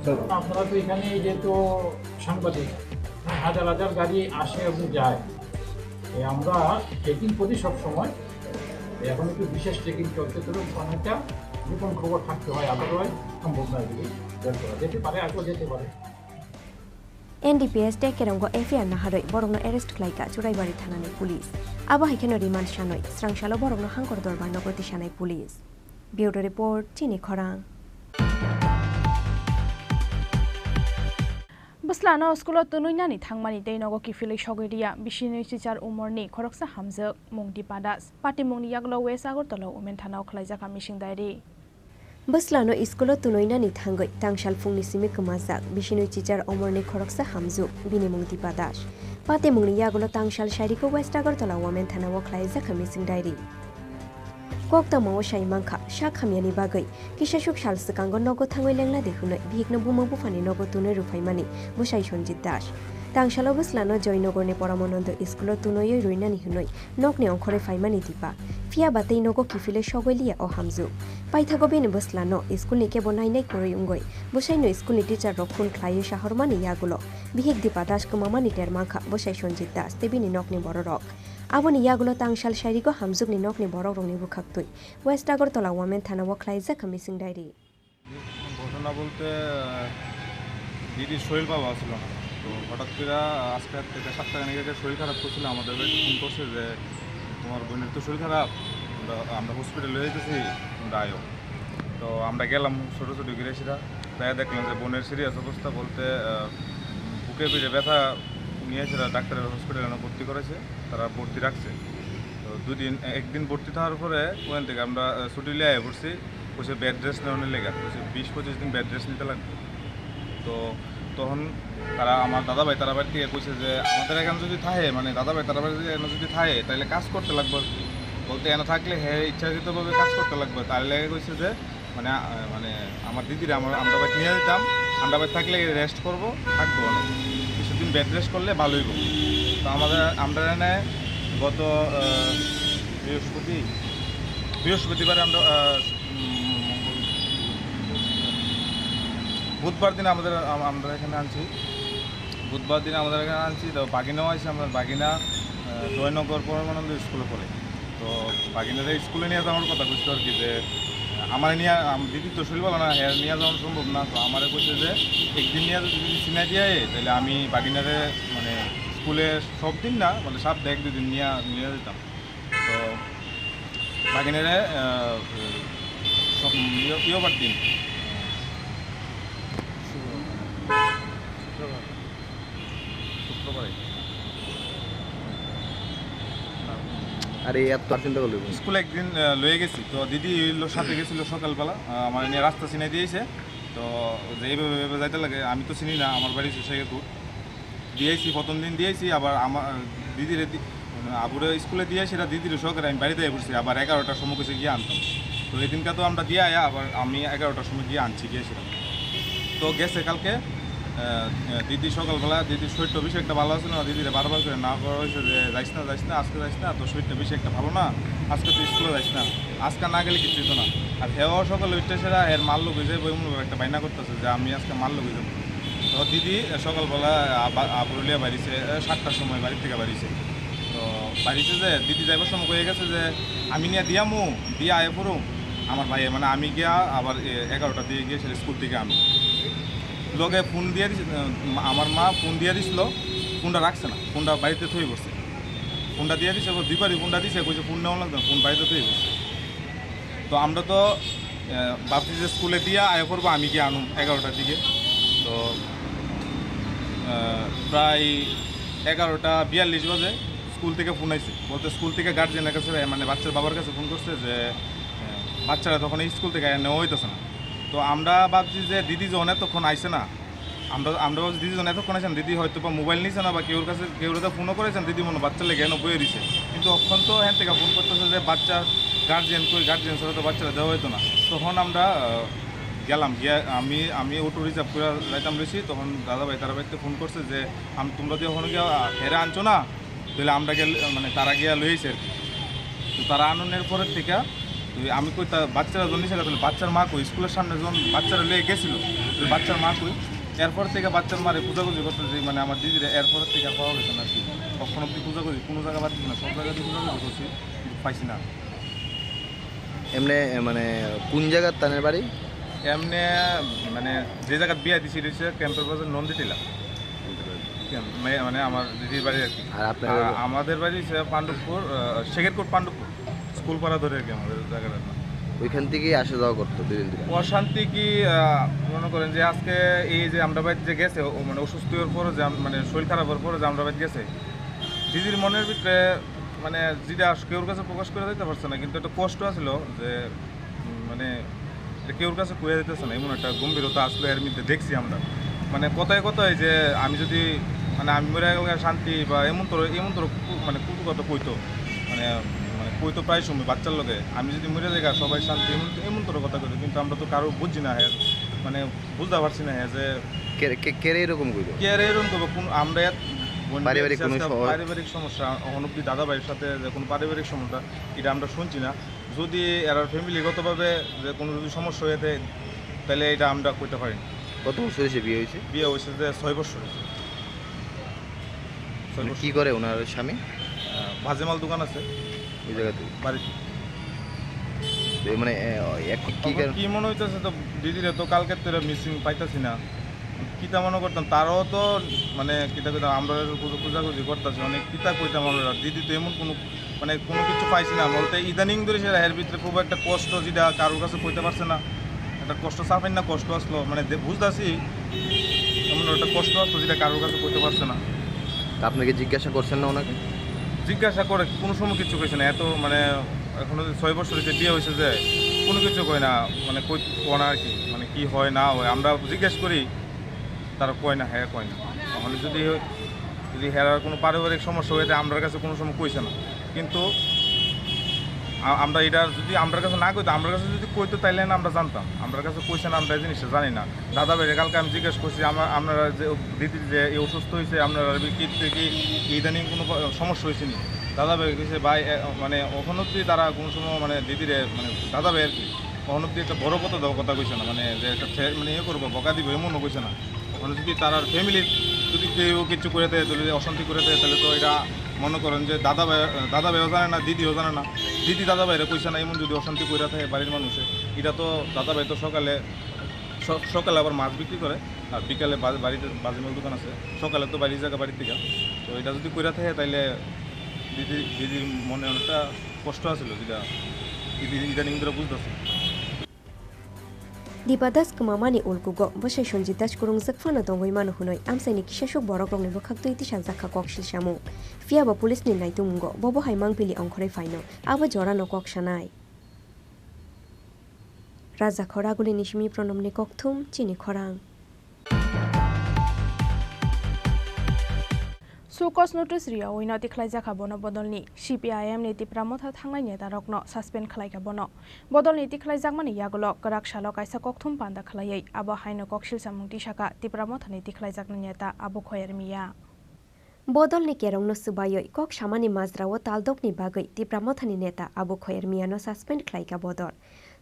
আপনারা তো এখানে এই যে তো সাংবাদিক, হাজার হাজার গাড়ি আসে এবং যায়। এ, আমরা চেকিং করি সব সময়। এখন একটু বিশেষ চেকিং চলছে, তো অনেকটা গোপন খবর থাকতে হয়, আদারওয়াইজ সম্ভব নয় এগুলি বের করা। যেতে পারে, আজও যেতে পারে। N D P S tei kerongo F I R naharwi borokno arrest khlaikha Churaibari thanani police. Abo hai kheno remand sanwi srangsalo borokno Hangkor Dorbar nogo tisanai police. Bureau report, Chini Khorang. Bwslano school-o twnwi nani thangmani tei nogo kiphilwi sogwi riya, bisinwi chichar umorni khoroksa hamjwk, mung Dipa Das. Patimungni yagulo West Agartala Women Thana-o khwlaijakha missing diary. Bwslano school-o twnwi nani thangwi tangsal phungni simi kwmajak, bisinwi chichar umorni khoroksa hamjwk, bini mung Dipa Das. Patimungni yagulo tangsal sairiko West Agartala Women Thana-o khwlaijakha missing diary. Koktwmao sai mankha, sak hamyani bagwi kisasuk sal swkango nogo thangwi lengla di hwnwi bihikno buma buphani nogo twnwi rwphaimani bwsai Sanjit Das. Tangsalo bwslano Joynogorni Paramananda school-o twnwi rwinani hwnwi nokni ongkhorwi phaimani Dipa. Phiya ba tei nogo kiphilwi sogwi liya o hamjwk. Paithago bini bwslano school-ni kebo nainai kwrwi wngwi bwsaino school-ni teacher-rok phone khlaiwi sahormani yagulo bihik Dipa Das kwmamani ter mankha bwsai Sanjit Das tei bini nokni bororok. Aboni yagulo tangsal sairigo hamjwkni nokni borokrokni bwkhaktwi West Agartala Women Thana-o khwlaijakha missing diary. ঘটনা বলতে, আহ, দিদির শরীর ভালো আছিল না। তো হঠাৎ করে আজকে থেকে সাত টাকা নিয়ে শরীর খারাপ করছিল, আমাদের বাড়িতে ফোন করছে যে, "তোমার বোনের তো শরীর খারাপ, আমরা, আমরা হসপিটালে লয়ে যেতেছি, তোমরা আয়ো।" তো আমরা গেলাম ছোটো ছোটো গিরেছিরা, তাই দেখলাম যে বোনের সিরিয়াস অবস্থা বলতে, আহ, বুকে পিঠে ব্যথা নিয়ে এসে ডাক্তারের হসপিটালে এনে ভর্তি করেছে, তারা ভর্তি রাখছে। তো দুদিন, একদিন ভর্তি থাকার পরে ওখান থেকে আমরা, আহ, ছুটি লিয়ে আয় পড়ছি, কইছে বেড রেস্ট নেওয়ানোর লেগে, কইছে বিশ পঁচিশ দিন বেড রেস্ট নিতে লাগবে। তো তখন তারা, আমার দাদা ভাই তারা বাড়ি থেকে কইছে যে আমাদের এখানে যদি থাকে, মানে দাদা ভাই তারা বাড়ি থেকে এখানে যদি থাকে, তাহলে কাজ করতে লাগবে। বলতে এখানে থাকলে হ্যাঁ ইচ্ছাকৃতভাবে কাজ করতে লাগবে, তার লেগে কইছে যে মানে, আহ, মানে আমার দিদিরে আমার, আমরা বাড়িতে নিয়ে যেতাম, আমরা বাড়িতে থাকলে রেস্ট করবো, থাকবো অনেক। কিছুদিন বেড রেস্ট করলে ভালো হইব। তো আমাদের, আমরা এনে গত, আহ, বৃহস্পতি, বৃহস্পতিবারে আমরা, আহ, উম, বুধবার দিন আমাদের, আম-, আমরা এখানে আনছি। বুধবার দিন আমাদের এখানে আনছি, তো বাগিনাও আছে, আমার বাগিনা, আহ, জয়নগর পরমানন্দ স্কুলে পড়ে। তো বাগিনারে স্কুলে নিয়ে যাওয়ার কথা কইতো আর কি, যে, আহ, আমার নিয়ে, আম-, দিদি তো শরীর ভালো না, হ্যাঁ, নিয়ে যাওয়া সম্ভব না। তো আমারে কইছে যে একদিন নিয়ে যদি চিনাই দিয়ে আয়, তাহলে আমি বাগিনারে, মানে, স্কুলে সব দিন না, মানে, সপ্তাহে এক দুই দিন নিয়ে, নিয়ে যেতাম। তো বাগিনারে, আহ, সব ইয়ে, ইয়েবার দিন, শুক্রবারে। আরে, এত চিন্তা করলে স্কুলে একদিন, আহ, লয়ে গেছি, তো দিদি হইলো সাথে গেছিল সকালবেলা, আহ, আমার নিয়ে রাস্তা চিনাই দিয়েছে। তো যে এইভাবে, এইভাবে যাইতে লাগে, আমি তো চিনি না, আমার বাড়ি হচ্ছে শেখেরপুর। দিয়েছি, প্রথম দিন দিয়েছি, আবার আমার দিদিরে দি-, মানে, আবুরে স্কুলে দিয়ে সেটা দিদির সহকারে আমি বাড়িতে পড়ছি, আবার এগারোটার সময় কিছু গিয়ে আনতাম। তো এই দিনটা তো আমরা দিয়ে আয়া, আবার আমি এগারোটার সময় গিয়ে আনছি, গিয়েছিলাম। তো গেছে কালকে, আহ, দিদি সকালবেলা, দিদির শরীরটা বেশি একটা ভালো আছে না, দিদিরে বারবার করে না করা হয়েছে যে, "যাইস না, যাইস না, আজকে যাইস না, তোর শরীরটা বেশি একটা ভালো না, আজকে তুই স্কুলে যাইস না।" আজকে না গেলে কিছু হতো না। আর হেও সকালে উঠতে সেরা এর মার লোক হয়ে যায়, বই মনে একটা বাইনা করতেছে যে, "আমি আজকে মার লোক হয়ে যাবো।" তো দিদি, এ, সকালবেলা আবা-, আবুরুলিয়া বাড়িছে, এ, সাতটার সময় বাড়ি থেকে বাড়িছে। তো বাড়িছে যে দিদি যাইবার সময় কয়ে গেছে যে, "আমি নিয়ে দিয়ামু, দিয়ে আয় পড়ুম।" আমার ভাই, মানে, আমি গিয়া আবার, এ, এগারোটা দিয়ে গিয়ে সেটা স্কুল থেকে আনো। লগে ফোন দিয়ে দিছে, এ, আমার মা ফোন দিয়ে দিছিল, ফোনটা রাখছে না, ফোনটা বাড়িতে থই পড়ছে। ফোনটা দিয়ে দিছে, আবার দুইবারই ফোনটা দিছে, কইছে, "ফোন নেওয়া লাগবে না, ফোন বাড়িতে থই পড়ছে।" তো আমরা তো, আহ, ভাবছি যে স্কুলে দিয়া আয়া করবো, আমি গিয়ে আনুম এগারোটার দিকে। তো, আহ, প্রায় এগারোটা বিয়াল্লিশ বাজে স্কুল থেকে ফোন আইছে, বলতে স্কুল থেকে গার্জিয়ানের কাছে, মানে, বাচ্চার বাবার কাছে ফোন করছে যে, আহ, বাচ্চারা তখন এই স্কুল থেকে নেওয়া হইতেছে না। তো আমরা ভাবছি যে দিদি যখন এতক্ষণ আইছে না, আমরা, আমরা ভাবছি দিদি যখন এতক্ষণ আছেন, দিদি হয়তো বা মোবাইল নিছে না বা কেউর কাছে, কেউর কাছে ফোনও করেছেন, দিদি মনে হয় বাচ্চা লেগে এনে বইয়ে দিছে। কিন্তু অক্ষণ তো এখান থেকে ফোন করতেছে যে বাচ্চার গার্জিয়ান কই, গার্জিয়ান ছাড়া তো বাচ্চারা দেওয়া হইতো না। তখন আমরা, আহ, গেলাম, গিয়া আমি, আমি অটো রিজার্ভ করে যাইতাম রয়েছি। তখন দাদা ভাই তারা বাড়িতে ফোন করছে যে, "আম-, তোমরা যে ওখানে গিয়া, আহ, হেরে আনছো না, তাহলে আমরা গেলে, মানে, তারা গিয়া লই আইছে আর কি।" তো তারা আননের পরের থেকে এই আমি কই তা বাচ্চারা যখন নিচে গেছিল, বাচ্চার মা কই, স্কুলের সামনে যখন বাচ্চারা লিয়ে গেছিল, ওই বাচ্চার মা কই, এরপর থেকে বাচ্চার মারে খোঁজাখুঁজি করতেছি, মানে আমার দিদিরে এরপর থেকে আর পাওয়া গেছে না আর কি। কখন অব্দি খোঁজাখুঁজি, কোনো জায়গা বাদ দিছি না, সব জায়গাতে খোঁজাখুঁজি করছি, কিন্তু পাইছি না। এমনি, এ, মানে কোন জায়গার তানের বাড়ি? এমনি, মানে যে জায়গার বিয়া দিছি, এটা হচ্ছে ক্যাম্পের বাজার নন্দীটিলা। ক্যাম্প, মানে, মানে আমার দিদির বাড়ি আর কি। আর আপনার? আর আমাদের বাড়ি হচ্ছে পাণ্ডবপুর, আহ, শেখেরকোট পাণ্ডবপুর, স্কুল পাড়া ধরে আর কি আমাদের জায়গাটার নাম। ওইখান থেকেই আসা যাওয়া করতো দুই দিন ধরে? অশান্তি কি, আহ, মনে করেন যে আজকে এই যে আমরা বাড়িতে যে গেছে, ও মানে অসুস্থ হওয়ার পরে যে আম-, মানে শরীর খারাপ হওয়ার পরে যে আমরা বাড়িতে গেছে, দিদির মনের ভিতরে মানে যেটা আস-, কেউর কাছে প্রকাশ করে দিতে পারছে না, কিন্তু একটা কষ্ট আছিল যে, উম, মানে এটা কেউর কাছে কইয়া দিতেছে না, এমন একটা গম্ভীরতা আসলে এর মধ্যে দেখছি আমরা। মানে কথায় কথায় যে আমি যদি, মানে আমি মরে গেলে শান্তি বা এমন তোর, এমন তোর কু-, মানে কটু কথা কইতো, মানে, মানে কইতো প্রায় সময় বাচ্চার লগে, "আমি যদি মরে যাই গা, সবাই শান্তি", এমন, এমন তোর কথা কইতো, কিন্তু আমরা তো কারো বুঝি না, হ্যাঁ, মানে বুঝতে পারছি না, হ্যাঁ, যে কে, কে, কে রে এরকম কইতো? কে রে এরকম করবো? কোন আমরা এক বোন পারিবারিক বিয়ে কোনো আজকে সহ- পারিবারিক সমস্যা, অনব্দি দাদা ভাইয়ের সাথে যে কোনো পারিবারিক সমস্যা, এটা আমরা শুনছি না। যদি এরার ফ্যামিলিগতভাবে যে কোনো যদি সমস্যা হয়ে থাকে, তাহলে এটা আমরা করতে পারি না। কত বছর হয়েছে বিয়ে হয়েছে? বিয়ে হয়েছে যে ছয় বছর হয়েছে। ছয় মানে বছর। কি করে ওনার স্বামী? আহ, ভাজেমাল দোকান আছে। ওই জায়গাতে? বাড়িতে। তো এই মানে, আহ, এক কি তখন কারণ? কি মনে হইতেছে তো দিদিরে তো কালকে তোরা মিসিং পাইতাছি না। কিতা মনে করতাম, তারাও তো মানে কিতা কিতা আমরা খুঁজা-, খুঁজাখুঁজি করতেছি, অনেক কিতা কইতাম আমরা, দিদি তো এমন কোনো মানে কোনো কিছু পাইছি না বলতে, ইদানিং ধরে সেটা এর ভিতরে খুব একটা কষ্ট, যেটা কারোর কাছে কইতে পারছে না, একটা কষ্ট চাপেন না, কষ্ট আসলো, মানে দে-, বুঝতাছি এমন একটা কষ্ট আসলো, যেটা কারোর কাছে কইতে পারছে না। তা আপনি কি জিজ্ঞাসা করছেন না ওনাকে? জিজ্ঞাসা করে কোনো সময় কিছু কইছে না, এত মানে এখনো ছয় বছর হয়েছে বিয়ে হয়েছে যে কোনো কিছু কয় না, মানে কই, কয় না আর কি, মানে কি হয় না হয় আমরা জিজ্ঞেস করি, তারা কয় না, হ্যাঁ কয় না। মানে যদি, যদি হেরার কোনো পারিবারিক সমস্যা হইতে আমরার কাছে কোনো সময় কইছে না, কিন্তু আ-, আমরা এটা যদি আমরার কাছে না কইতো, আমরার কাছে যদি কইতো তাইলে না আমরা জানতাম। আমরার কাছে কইছে না, আমরা এই জিনিসটা জানি না। দাদা ভাইরে কালকে আমি জিজ্ঞেস করছি, আমরা, আপনারা যে দিদির যে এই অসুস্থ হয়েছে, আপনারা কি, কি, কি ইদানিং কোনো প-, সমস্যা হয়েছে নি? দাদা ভাই কইছে, "ভাই, এ, মানে, অখনো যদি তারা কোনো সময়, মানে, দিদিরে, মানে, দাদা ভাই আর কি, অখনো যদি একটা বড় কথা দেওয়ার কথা কইছে না, মানে, যে একটা থে-, মানে, ইয়ে করবো, বকা দিব, এমনও কইছে না।" অখনো যদি তারার ফ্যামিলির যদি কেউ কিছু করে দেয়, তাহলে অশান্তি করে দেয়, তাহলে তো এটা মনে করেন যে দাদা ভাই, দাদা ভাইও জানে না, দিদিও জানে না, দিদি দাদা ভাইরে কইছে না, এমন যদি অশান্তি করে থাকে বাড়ির মানুষে, এটা তো দাদা ভাই তো সকালে স-, সকালে আবার মাছ বিক্রি করে, আর বিকালে বা-, বাড়িতে বাজিমাল দোকান আছে, সকালে তো বাড়ি জায়গা বাড়ির থেকে। তো এটা যদি কইরা থাকে, তাইলে দিদি, দিদির মনে অনেকটা কষ্ট আছিল, যেটা ইদি-, ইদানিং ধরে বুঝতেছে। Dipa Das kwmamani ulkugo bwsai Sanjit Das kwrwngjak phano tongwi mano hwnwi amchaini kisasuk borokrokni bwkhaktwi tisaljak kha kok silsamung. Phiyaba police ni naitukmungo bobo hai mangpili ongkhorwi phaino abo jorano kok sanai. Raja Khoragulini simi Pronomni kokthum chini khorang. Show cause notice riyawi no tikhlaijak kha bono bodolni. C P I M ni Tipra Motha thangnai neta rokno suspend khlaikha bono. Bodolni tikhlaijakmani yagulo kwrak salo kaisa kokthum panda khlaiwi abo haino koksil samung tisakha Tipra Mothani tikhlaijaknai neta Abu Khoyar Miya. Bodolni kerongno swbaiwi kok samani majrao taldokni bagwi Tipra Mothani neta Abu Khoyar Miyano suspend khlaikha bodol.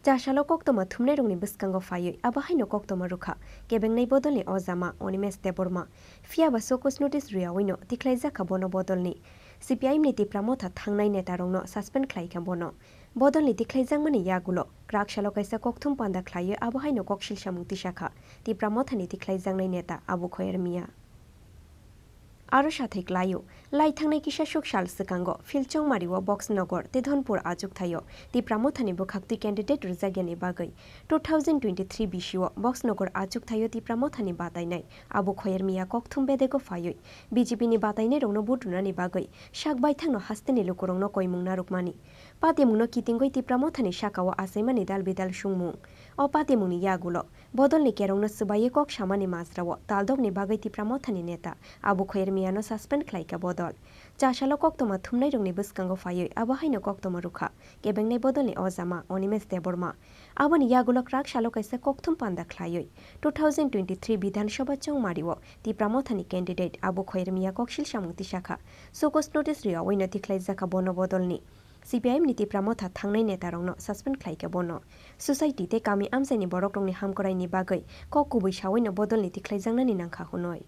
Cha salo koktwma thumnairokni bwskango phaiwi abo haino koktwma rwkha kebengnai bodolni ojama Onimesh Debbarma. Phiyaba show cause notice rwiyawino tikhlaijakha bono bodolni. C P I M ni Tipra Motha thangnai netarokno suspend khlaikha bono. Bodolni tikhlaijakmani yagulo kwrak salo kaisa kokthum panda khlaiwi abo haino koksil samung tisakha Tipra Mothani tikhlaijaknai neta Abu Khoyar Miya. Aro sathai klaio, lai thangnai kisa suk sal swkango Philchongmari o Boxnagar tei Dhonpur achuk thaio Tipra Mothani bwkhaktwi candidate rwjakya ni bagwi two thousand twenty-three bisio Boxnagar achuk thaio Tipra Mothani batainai Abu Khoyar Miya kokthum bedego phaiwi B J P ni batainai rokno vote rwnani bagwi sak baithangno hasteni lukurokno koimung narwkmani. Patimungno kitingwi Tipra Mothani sakao achaimani dal bidal sungmung. O patimungni yagulo Bodolni kerongno swbaiwi kok samani majrao taldokni bagwi Tipra Mothani neta Abu Khoyar Miyano suspend khlaikha bodol. Cha salo koktwma thumnairokni bwskango phaiwi abo haino koktwma rwkha kebengnai bodolni ojama Onimesh Debbarma. Aboni yagulo kwrak salo kaisa kokthum panda khlaiwi two thousand twenty-three Bidhan Sabha chongmario Tipra Mothani candidate Abu Khoyar Miya koksil samung tisakha. Show cause notice rwiyawino tikhlaijakha bono bodolni. C P I M ni Tipra Motha thangnai netarokno suspend khlaikha bono. Society tei kami amchaini borokrokni hamkwraini bagwi kok kubui sawi no bodol ni tikhlaijaknani nangkha hwnwi.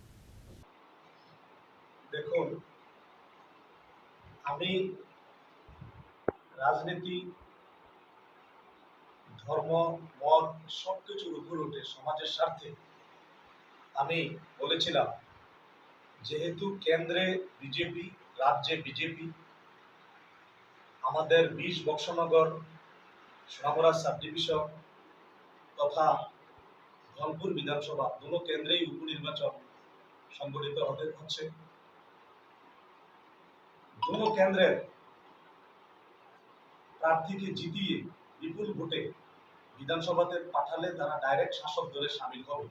দেখুন, আমি রাজনীতি, ধর্ম, মত সবকিছুর উপরে উঠে সমাজের স্বার্থে আমি বলেছিলাম, যেহেতু কেন্দ্রে বিজেপি, রাজ্যে বিজেপি, আমাদের বিশ বক্সনগর, সোনামুড়া সাব ডিভিশন তথা ধনপুর বিধানসভা দুটো কেন্দ্রেই উপনির্বাচন সংগঠিত হতে হচ্ছে। দুটো কেন্দ্রের প্রার্থীকে জিতিয়ে বিপুল ভোটে বিধানসভাতে পাঠালে তারা ডাইরেক্ট শাসক দলে সামিল হবে।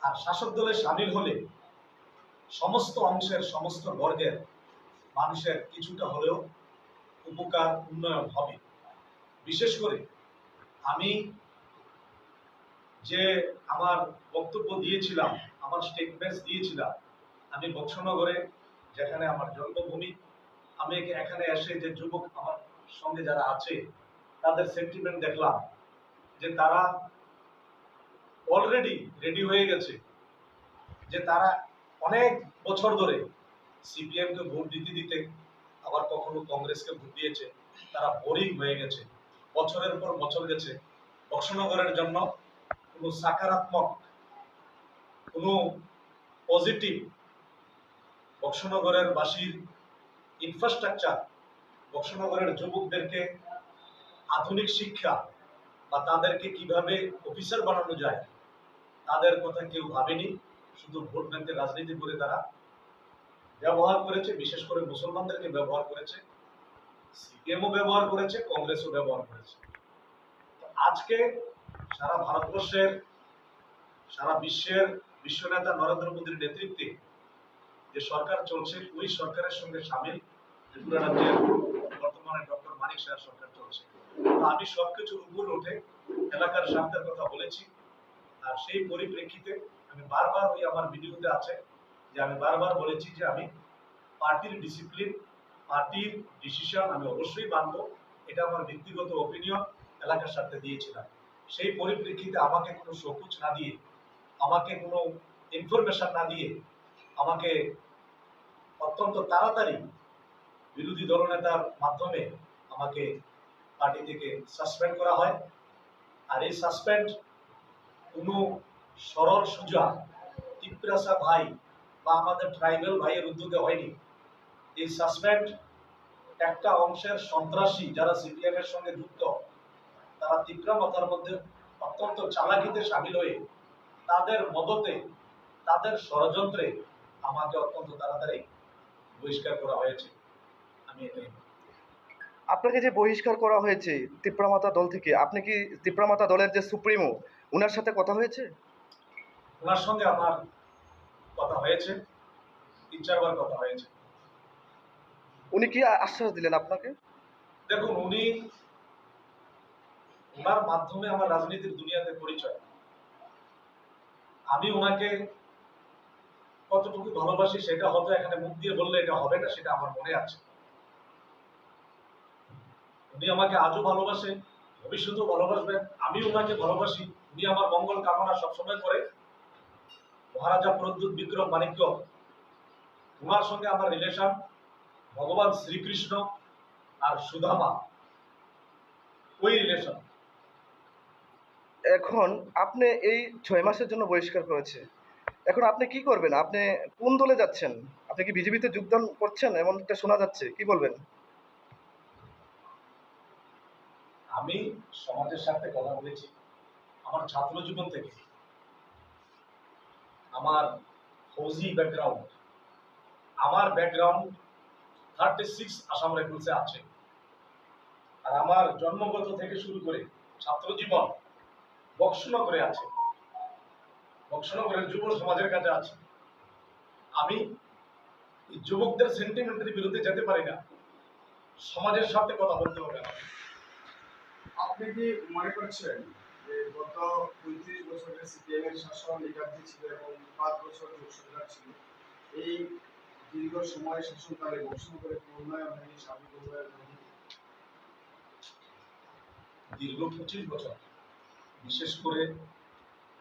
আর শাসক দলে সামিল হলে সমস্ত অংশের, সমস্ত বর্গের মানুষের কিছুটা হলেও উপকার, উন্নয়ন হবে। বিশেষ করে আমি যে আমার বক্তব্য দিয়েছিলাম, আমার স্টেটমেন্টস দিয়েছিলাম, আমি বক্সনগরে, যেখানে আমার জন্মভূমি, আমি একে-, এখানে এসে যে যুবক আমার সঙ্গে যারা আছে, তাদের সেন্টিমেন্ট দেখলাম যে তারা অলরেডি রেডি হয়ে গেছে, যে তারা অনেক বছর ধরে সিপিএম কে ভোট দিতে দিতে, আবার কখনো কংগ্রেসকে ভোট দিয়েছে, তারা বোরিং হয়ে গেছে। বছরের পর বছর গেছে, বক্সনগরের জন্য কোনো সকারাত্মক, কোনো পজিটিভ, বক্সনগরের বাসীর ইনফ্রাস্ট্রাকচার, বক্সনগরের যুবকদেরকে আধুনিক শিক্ষা বা তাদেরকে কিভাবে অফিসার বানানো যায়, তাদের কথা কেউ ভাবেনি। শুধু ভোট ব্যাংকের রাজনীতি করে তারা ব্যবহার করেছে, বিশেষ করে মুসলমানদেরকে ব্যবহার করেছে, সিপিএমও ব্যবহার করেছে, কংগ্রেসও ব্যবহার করেছে। তো আজকে সারা ভারতবর্ষের, সারা বিশ্বের বিশ্বনেতা নরেন্দ্র মোদীর নেতৃত্বে যে সরকার চলছে, ওই সরকারের সঙ্গে সামিল ত্রিপুরা রাজ্যের বর্তমানে ডক্টর মানিক সাহার সরকার চলছে। তো আমি সবকিছুর উপরে উঠে এলাকার স্বার্থের কথা বলেছি। আর সেই পরিপ্রেক্ষিতে আমি বারবার, ওই আমার ভিডিওতে আছে যে আমি বারবার বলেছি যে আমি পার্টির ডিসিপ্লিন, পার্টির ডিসিশন আমি অবশ্যই মানবো। এটা আমার ব্যক্তিগত ওপিনিয়ন, এলাকার স্বার্থে দিয়েছিলাম। সেই পরিপ্রেক্ষিতে আমাকে কোনো সকুচ না দিয়ে, আমাকে কোনো ইনফরমেশন না দিয়ে আমাকে অত্যন্ত তাড়াতাড়ি বিরোধী দলনেতার মাধ্যমে আমাকে পার্টি থেকে সাসপেন্ড করা হয়। আর এই সাসপেন্ড কোনো সরল সোজা তিপ্রাসা ভাই বা আমাদের ট্রাইবাল ভাইয়ের উদ্যোগে হয়নি। এই সাসপেন্ড একটা অংশের সন্ত্রাসী, যারা সিপিএম এর সঙ্গে যুক্ত, তারা তিপ্রা মথার মধ্যে অত্যন্ত চালাকিতে সামিল হয়ে তাদের মদতে, তাদের ষড়যন্ত্রে আমাকে অত্যন্ত তাড়াতাড়ি বহিষ্কার করা হয়েছে। আমি এটাই বলতে চাই। আপনাকে যে বহিষ্কার করা হয়েছে তিপ্রা মথা দল থেকে, আপনি কি তিপ্রা মথা দলের যে সুপ্রিমো, ওনার সাথে কথা হয়েছে? ওনার সঙ্গে আমার কথা হয়েছে, তিন চারবার কথা হয়েছে। উনি কি আ- আশ্বাস দিলেন আপনাকে? দেখুন, উনি, ওনার মাধ্যমে আমার রাজনীতির দুনিয়াতে পরিচয়। আমি ওনাকে কতটুকু ভালোবাসি সেটা হয়তো এখানে মুখ দিয়ে বললে এটা হবে না, সেটা আমার মনে আছে। উনি আমাকে আজও ভালোবাসেন, ভবিষ্যতেও ভালোবাসবেন। আমি ওনাকে ভালোবাসি, উনি আমার মঙ্গল কামনা সবসময় করে। মহারাজা প্রদ্যুৎ বিক্রম মাণিক্য, ওনার সঙ্গে আমার রিলেশন ভগবান শ্রীকৃষ্ণ আর সুদামা, ওই রিলেশন। এখন আপনি এই ছয় মাসের জন্য বহিষ্কার করেছে, এখন আপনি কি করবেন? আপনি কোন দলে যাচ্ছেন? আপনি কি বিজেপিতে যোগদান করছেন? এমন একটা শোনা যাচ্ছে, কি বলবেন? আমি সমাজের সাথে কথা বলেছি আমার ছাত্র জীবন থেকে। আমার ফৌজি ব্যাকগ্রাউন্ড, আমার ব্যাকগ্রাউন্ড থার্টি সিক্স আসাম রাইফেলসে আছে। আর আমার জন্মগত থেকে শুরু করে ছাত্র জীবন বক্সনগরে আছে, বক্সনগরের যুব সমাজের কাছে আছে। আমি এই যুবকদের সেন্টিমেন্টের বিরুদ্ধে যেতে পারি না, সমাজের স্বার্থে কথা বলতে হবে আমাকে। আপনি কি মনে করছেন যে গত পঁয়ত্রিশ বছরের সিপিএম এর শাসন লিডারজি ছিল এবং পাঁচ বছর জোট সরকার ছিল, এই দীর্ঘ সময় শাসনকালে ঘোষণা করে উন্নয়ন হয়নি, সার্বিক উন্নয়ন হয়নি। দীর্ঘ পঁচিশ বছর বিশেষ করে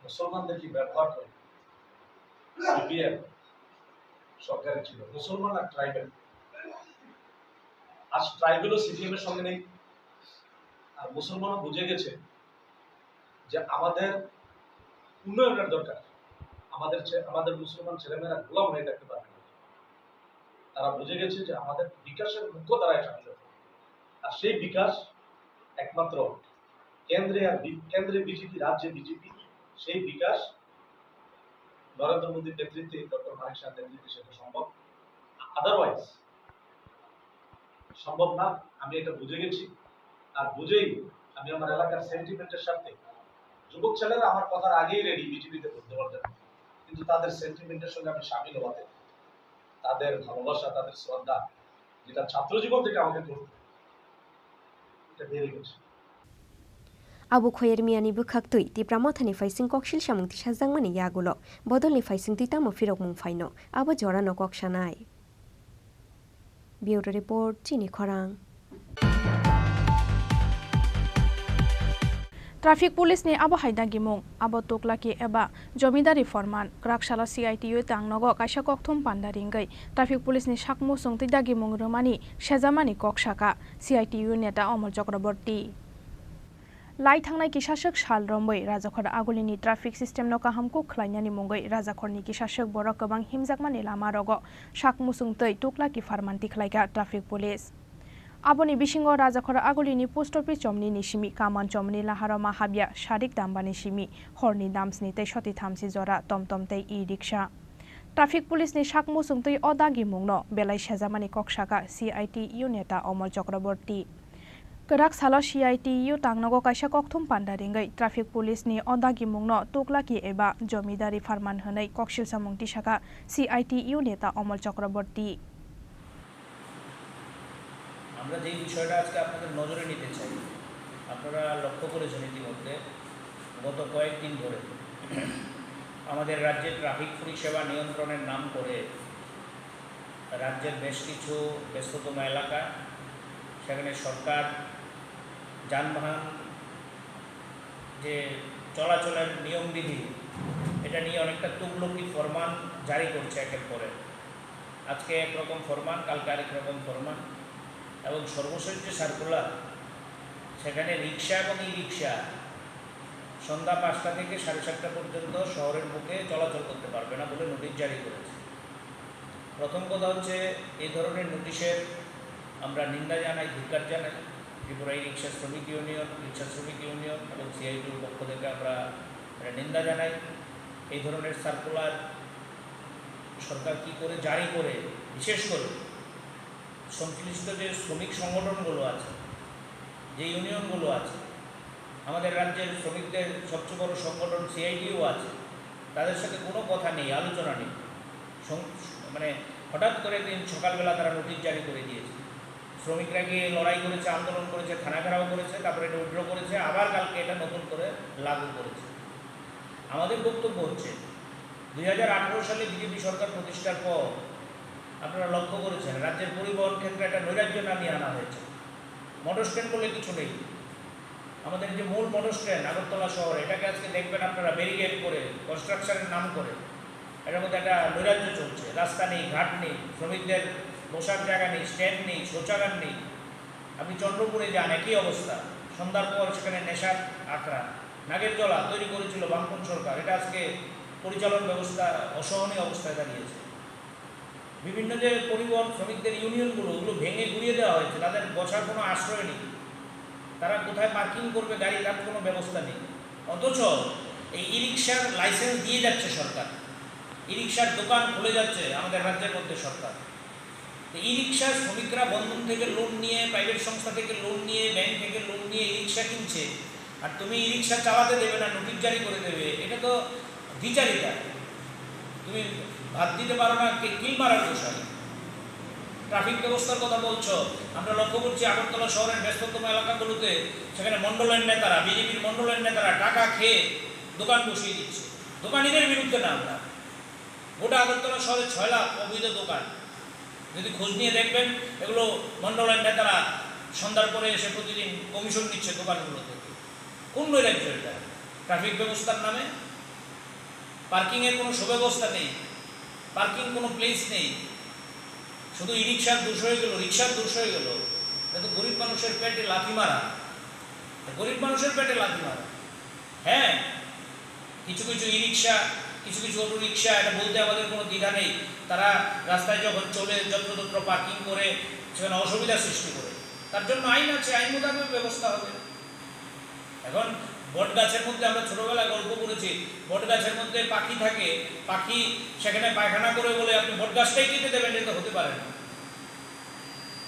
মুসলমানদেরকে ব্যবহার করে সিপিএম সরকারে ছিল, মুসলমান আর ট্রাইবেল। আজ ট্রাইবেলও সিপিএম এর সঙ্গে নেই, আর মুসলমানও বুঝে গেছে যে আমাদের উন্নয়নের দরকার। আমাদের ছে-, আমাদের মুসলমান ছেলেমেয়েরা গোলাম হয়ে থাকতে পারবে না। তারা বুঝে গেছে যে আমাদের বিকাশের মুখ্য ধারায় সামিল হতে হবে। আর সেই বিকাশ একমাত্র কেন্দ্রে আর বি-, কেন্দ্রে বিজেপি, রাজ্যে বিজেপি, সেই বিকাশ নরেন্দ্র মোদীর নেতৃত্বে, ডক্টর মানিক সাহার নেতৃত্বে সেটা সম্ভব। আদারওয়াইজ সম্ভব না, আমি এটা বুঝে গেছি। আর বুঝেই আমি আমার এলাকার সেন্টিমেন্টের সাথে, যুবক ছেলেরা আমার কথার আগেই রেডি বিজেপিতে ভোট দেওয়ার জন্য, কিন্তু তাদের সেন্টিমেন্টের সঙ্গে আমি সামিল হওয়াতে তাদের ভালোবাসা, তাদের শ্রদ্ধা, যেটা ছাত্র জীবন থেকে আমাকে করতে, এটা বেড়ে গেছে। Abo Khoyermiani bwkhak twi Tipra Mothani phaising koksil samung tisajakmani yagulo bodolni phaising twi tamo phirokmung phaino abo jorano kok sanai. Bureau Report, Chini Khorang. Traffic Police ni abo hai dagimung, abo tuklaki eba jomidari forman, kwrak salo C I T U tangnogo kaisa kokthum panda ringwi Traffic Police ni sakmung chwngtwi dagimung rwmani sejamani kok saka C I T U neta Omol Chakraborty. Lai thangnai kisaswk sal romwi Rajakhor Agulini traffic system no kaham kuk khlainani mungwi Rajakhorni kisaswk borok kwbang himjakmani lama rogo sak muchung twi tuklaki pharman tikhlaikha traffic police. Aboni bisingo Rajakhor Agulini post office chomni ni simi Kaman chomni laharo ma habya Sadik Dambani simi horni damsni tei soti thamsi jora tomtom tei e-rickshaw. Traffic police ni sak muchung twi o dagimungno belai sejamani kok saka C I T U neta Omol Chakraborty. Kwrak salo C I T U tangnogo kaisa kokthum panda ringwi traffic police ni o dagimungno tuklaki eba jomidari pharman hwnwi koksil samung tisaka C I T U neta Omol Chakraborty. আমরা যেই বিষয়টা আজকে আপনাদের নজরে নিতে চাই, আপনারা লক্ষ্য করেছেন ইতিমধ্যে গত কয়েকদিন ধরে আমাদের রাজ্যে ট্রাফিক পরিষেবা নিয়ন্ত্রণের নাম করে রাজ্যের বেশ কিছু ব্যস্ততম এলাকা, সেখানে সরকার যানবাহন যে চলাচলের নিয়মবিধি, এটা নিয়ে অনেকটা তুগলকি ফরমান জারি করছে একের পর এক। আজকে একরকম ফরমান, কালকে আরেক রকম ফরমান, এবং সর্বশেষ যে সার্কুলার, সেখানে রিক্সা এবং ই রিক্সা সন্ধ্যা পাঁচটা থেকে সাড়ে সাতটা পর্যন্ত শহরের বুকে চলাচল করতে পারবে না বলে নোটিশ জারি করেছে। প্রথম কথা হচ্ছে, এই ধরনের নোটিশের আমরা নিন্দা জানাই, ধিক্কার জানাই। ত্রিপুরা ই রিক্সা শ্রমিক ইউনিয়ন, রিক্সা শ্রমিক ইউনিয়ন এবং সিআইটিউর পক্ষ থেকে আমরা এটা নিন্দা জানাই। এই ধরনের সার্কুলার সরকার কি করে জারি করে, বিশেষ করে সংশ্লিষ্ট যে শ্রমিক সংগঠনগুলো আছে, যে ইউনিয়নগুলো আছে, আমাদের রাজ্যের শ্রমিকদের সবচেয়ে বড় সংগঠন সিআইটিউ আছে, তাদের সাথে কোনো কথা নেই, আলোচনা নেই। সং-, মানে, হঠাৎ করে একদিন সকালবেলা তারা নোটিশ জারি করে দিয়েছে। শ্রমিকরা গিয়ে লড়াই করেছে, আন্দোলন করেছে, থানা ঘেরাও করেছে, তারপরে এটা উইথড্র করেছে, আবার কালকে এটা নতুন করে লাগু করেছে। আমাদের বক্তব্য হচ্ছে, দুই হাজার আঠারো সালে বিজেপি সরকার প্রতিষ্ঠার পর আপনারা লক্ষ্য করেছেন, রাজ্যের পরিবহন ক্ষেত্রে একটা নৈরাজ্য নামিয়ে আনা হয়েছে। মোটর স্ট্যান্ড বলে কিছু নেই। আমাদের যে মূল মোটর স্ট্যান্ড আগরতলা শহরে, এটাকে আজকে দেখবেন আপনারা ব্যারিকেড করে, কনস্ট্রাকশনের নাম করে, এটার মধ্যে একটা নৈরাজ্য চলছে। রাস্তা নেই, ঘাট নেই, শ্রমিকদের বসার জায়গা নেই, স্ট্যান্ড নেই, শৌচাগার নেই। আপনি চন্দ্রপুরে যান, একই অবস্থা। সন্ধ্যার পর সেখানে নেশার আখড়া। নাগেরজলা তৈরি করেছিল বামপন্থ সরকার, এটা আজকে পরিচালন ব্যবস্থা অসহনীয় অবস্থায় দাঁড়িয়েছে। বিভিন্ন যে পরিবহন শ্রমিকদের ইউনিয়নগুলো, ওগুলো ভেঙে গুড়িয়ে দেওয়া হয়েছে, তাদের বসার কোনো আশ্রয় নেই। তারা কোথায় পার্কিং করবে গাড়ি, তার কোনো ব্যবস্থা নেই। অথচ এই ই রিক্সার লাইসেন্স দিয়ে যাচ্ছে সরকার, ই রিক্সার দোকান খুলে যাচ্ছে আমাদের রাজ্যের মধ্যে সরকার। তো ই রিক্সার শ্রমিকরা বন্ধন থেকে লোন নিয়ে, প্রাইভেট সংস্থা থেকে লোন নিয়ে, ব্যাংক থেকে লোন নিয়ে ই রিক্সা কিনছে, আর তুমি ই রিক্সা চালাতে দেবে না, নোটিশ জারি করে দেবে, এটা তো দ্বিচারিতা। তুমি ভাত দিতে পারো না, কে-, কিল মারার গোসাই। ট্রাফিক ব্যবস্থার কথা বলছো, আমরা লক্ষ্য করছি আগরতলা শহরের ব্যস্ততম এলাকাগুলোতে সেখানে মণ্ডলের নেতারা, বিজেপির মণ্ডলের নেতারা টাকা খেয়ে দোকান বসিয়ে দিচ্ছে। দোকানিদের বিরুদ্ধে না আমরা, গোটা আগরতলা শহরে ছয় লাখ অবৈধ দোকান। যদি খোঁজ নিয়ে দেখবেন, এগুলো মণ্ডলের নেতারা সন্ধ্যার পরে এসে প্রতিদিন কমিশন নিচ্ছে দোকানগুলোতে। কোন নৈরাজ্য এটা? ট্রাফিক ব্যবস্থার নামে পার্কিংয়ের কোনো সুব্যবস্থা নেই, পার্কিং কোনো প্লেস নেই, শুধু ই রিক্সার দোষ হয়ে গেল, রিক্সার দোষ হয়ে গেল। এটা তো গরিব মানুষের পেটে লাথি মারা, গরিব মানুষের পেটে লাথি মারা। হ্যাঁ, কিছু কিছু ই রিক্সা, কিছু কিছু অটো রিক্সা, এটা বলতে আমাদের কোনো দ্বিধা নেই, তারা রাস্তায় যখন চলে যত্রতত্র পার্কিং করে সেখানে অসুবিধা সৃষ্টি করে, তার জন্য আইন আছে, আইন মোতাবেক ব্যবস্থা হবে। এখন বট গাছের মধ্যে আমরা ছোটবেলায় গল্প করেছি, বট গাছের মধ্যে পাখি থাকে, পাখি সেখানে পায়খানা করে বলে আপনি বট গাছটাই কেটে দেবেন, এটা হতে পারে না।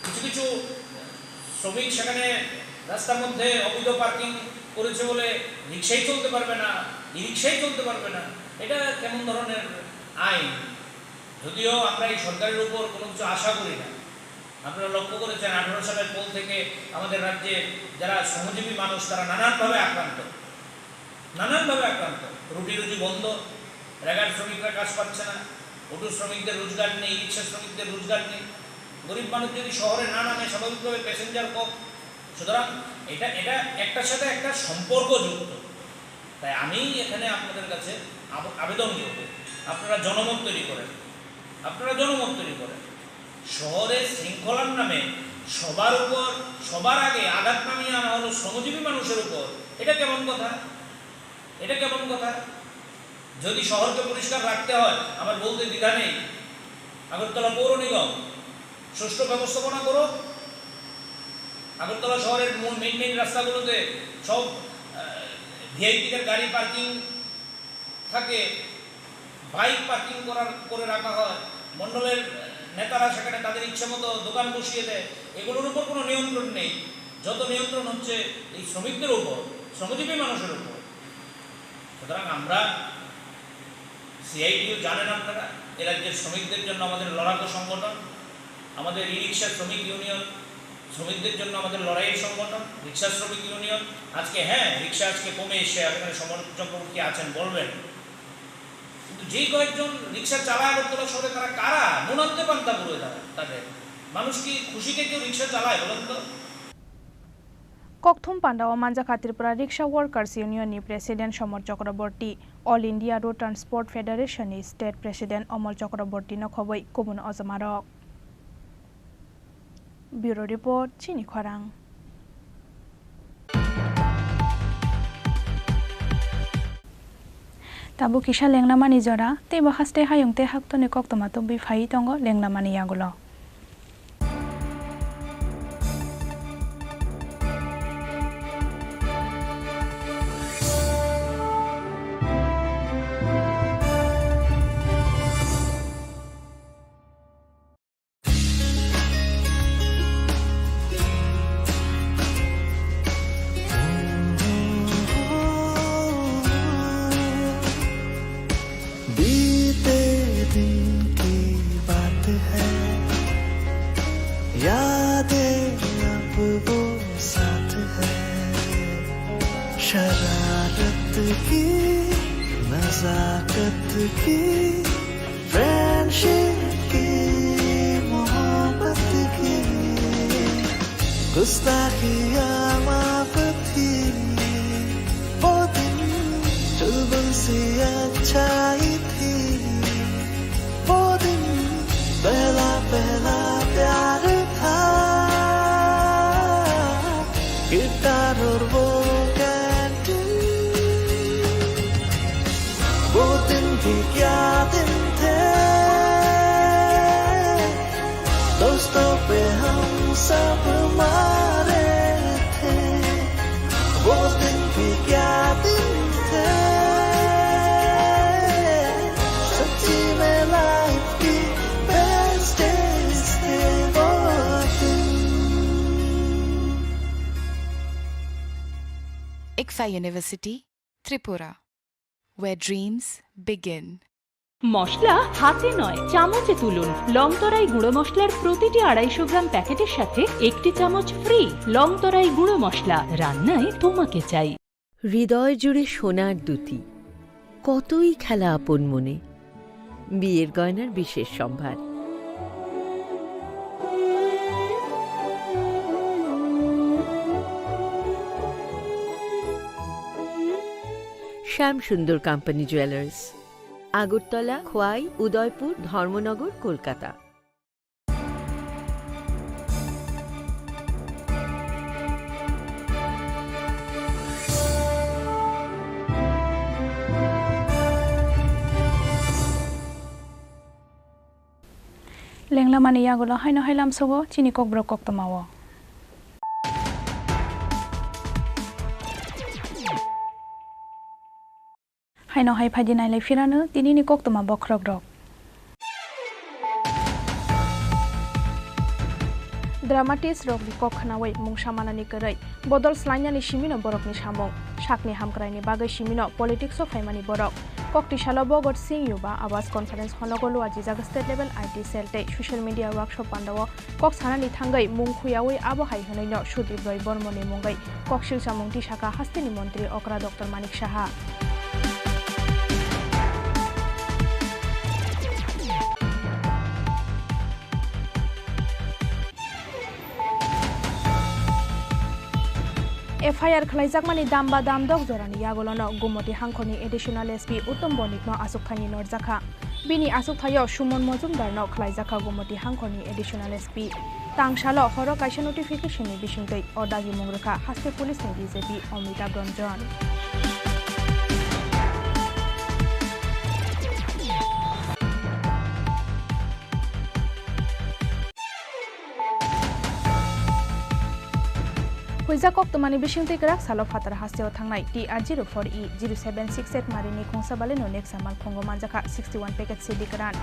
কিছু কিছু শ্রমিক সেখানে রাস্তার মধ্যে অবৈধ পার্কিং করেছে বলে রিক্সাই চলতে পারবে না, ই রিক্সাই চলতে পারবে না, এটা কেমন ধরনের আইন? যদিও আমরা এই সরকারের উপর কোনো কিছু আশা করি না। আপনারা লক্ষ্য করেছেন, আঠারো সালের পর থেকে আমাদের রাজ্যে যারা শ্রমজীবী মানুষ, তারা নানানভাবে আক্রান্ত, নানানভাবে আক্রান্ত। রুটি রুজি বন্ধ, রেগার শ্রমিকরা কাজ পাচ্ছে না, অটো শ্রমিকদের রোজগার নেই, রিক্সা শ্রমিকদের রোজগার নেই। গরিব মানুষ যদি শহরে না নামে, স্বাভাবিকভাবে প্যাসেঞ্জার কম। সুতরাং এটা, এটা একটার সাথে একটা সম্পর্কযুক্ত। তাই আমি এখানে আপনাদের কাছে আব-, আবেদন করব, আপনারা জনমত তৈরি করেন, আপনারা জনমত তৈরি করেন। শহরে শৃঙ্খলার নামে সবার উপর, সবার আগে আঘাত নামিয়ে আনা হলো শ্রমজীবী মানুষের উপর। এটা কেমন কথা? এটা কেমন কথা? যদি শহরকে পরিষ্কার রাখতে হয়, আমার বলতে দ্বিধা নেই, আগরতলা পৌর নিগম সুষ্ঠু ব্যবস্থাপনা করো। আগরতলা শহরের মূল মেইন মেইন রাস্তাগুলোতে সব ভিআইপিদের গাড়ি পার্কিং থাকে, বাইক পার্কিং করার, করে রাখা হয়, মণ্ডলের নেতারা সেখানে তাদের ইচ্ছে মতো দোকান বসিয়ে দেয়, এগুলোর উপর কোনো নিয়ন্ত্রণ নেই। যত নিয়ন্ত্রণ হচ্ছে এই শ্রমিকদের উপর, শ্রমজীবী মানুষের উপর। সুতরাং আমরা, সিআইটিইউ জানেন আপনারা, এ রাজ্যের শ্রমিকদের জন্য আমাদের লড়াকু সংগঠন, আমাদের ই রিক্সা শ্রমিক ইউনিয়ন, শ্রমিকদের জন্য আমাদের লড়াইয়ের সংগঠন, রিক্সা শ্রমিক ইউনিয়ন। আজকে, হ্যাঁ, রিক্সা আজকে কমে এসছে, আপনারা সমর চক্রবর্তী আছেন, বলবেন। কিন্তু যেই কয়েকজন রিক্সা চালায় আগরতলা শহরে, তারা কারা? নুন আনতে পান্তা পুরোয় তারা, তাদের। মানুষ কি খুশিতে কেউ রিক্সা চালায়, বলেন তো? Kokthum pandao manjakha Tripura Rickshaw Workers Union ni President Somor Chakraborty, All India Road Transport Federation ni State President Omol Chakraborty no khobwi kubun ojomarok. Bureau Report, Chini Khorang. Tabuk kisa lengnamani jora, teibo haste hayung tei haktoni koktwma tubui phaiwi tongo lengnamani yagulo. बीते दिन की बात है, यादें अब वो साथ है। शरारत की, नजाकत की, फ्रेंडशिप की, मोहब्बत की, गुस्ताखियाँ माफ थी। वो दिन चुलबुल सी अच्छाई थी। वो दिन पहला पहला प्यार था। गिटार और वो कैंटीन, वो दिन भी क्या दिन थे। दोस्तों पे हम सब मारे थे। वो दिन भी क्या दिन थे। सच्ची में लाइफ की बेस्ट डेज थे वो दिन। Ikfa University, Tripura, where dreams begin. মশলা হাতে নয়, চামচে তুলুন। লংতরাই গুঁড়ো মশলার প্রতিটি আড়াইশো গ্রাম প্যাকেটের সাথে একটি চামচ ফ্রি। লংতরাই গুঁড়ো মশলা, রান্নায় তোমাকে চাই। হৃদয় জুড়ে সোনার দ্যুতি, কতই খেলা আপন মনে। বিয়ের গয়নার বিশেষ সম্ভার। শ্যাম সুন্দর কোম্পানি জুয়েলার্স, আগরতলা, খোয়াই, উদয়পুর, ধর্মনগর, Kolkata. Lenglamani yagulo haino hai lamsogo chini kokborok koktwmao. Haino hai phaidi nailai phirano tinini koktwma bokhorokrok. Dramatist rokni kok khnaui mungsa manani kwrwi, bodol slainani simino borokni samung, sakni hamkraini bagwi simino politics-o phaimani borok. Koktisalo Bhagat Singh Yuba Awas Conference honogo luajijak state level I T cell tei social media workshop pandao kok sanani thangwi mung khuyaui abo hai hwnwino Sudip Roy Bormoni mungwi kok silsa mung tisaka hasteni montri okra Doctor Manik Saha. F I R khlaijakmani damba damdok jorani yagulono Gumoti hangkhorni Additional S P Uttom Bonikno aswkthaini norjakha. Bini aswkthaio Suman Mojumdarno khlaijakha Gumoti hangkhorni Additional S P. Tangsalo horo kaisa notification-ni bisingtwi o dagimung rwkha haste police-ni D G P Amitabh Ranjan. Huijak koktwmani bisingtwi kwrak salo phatar hasteo thangnai T R zero four E zero seven six eight marini khungsa baleno neksa malkhungo manjakha sixty one package C D kwran.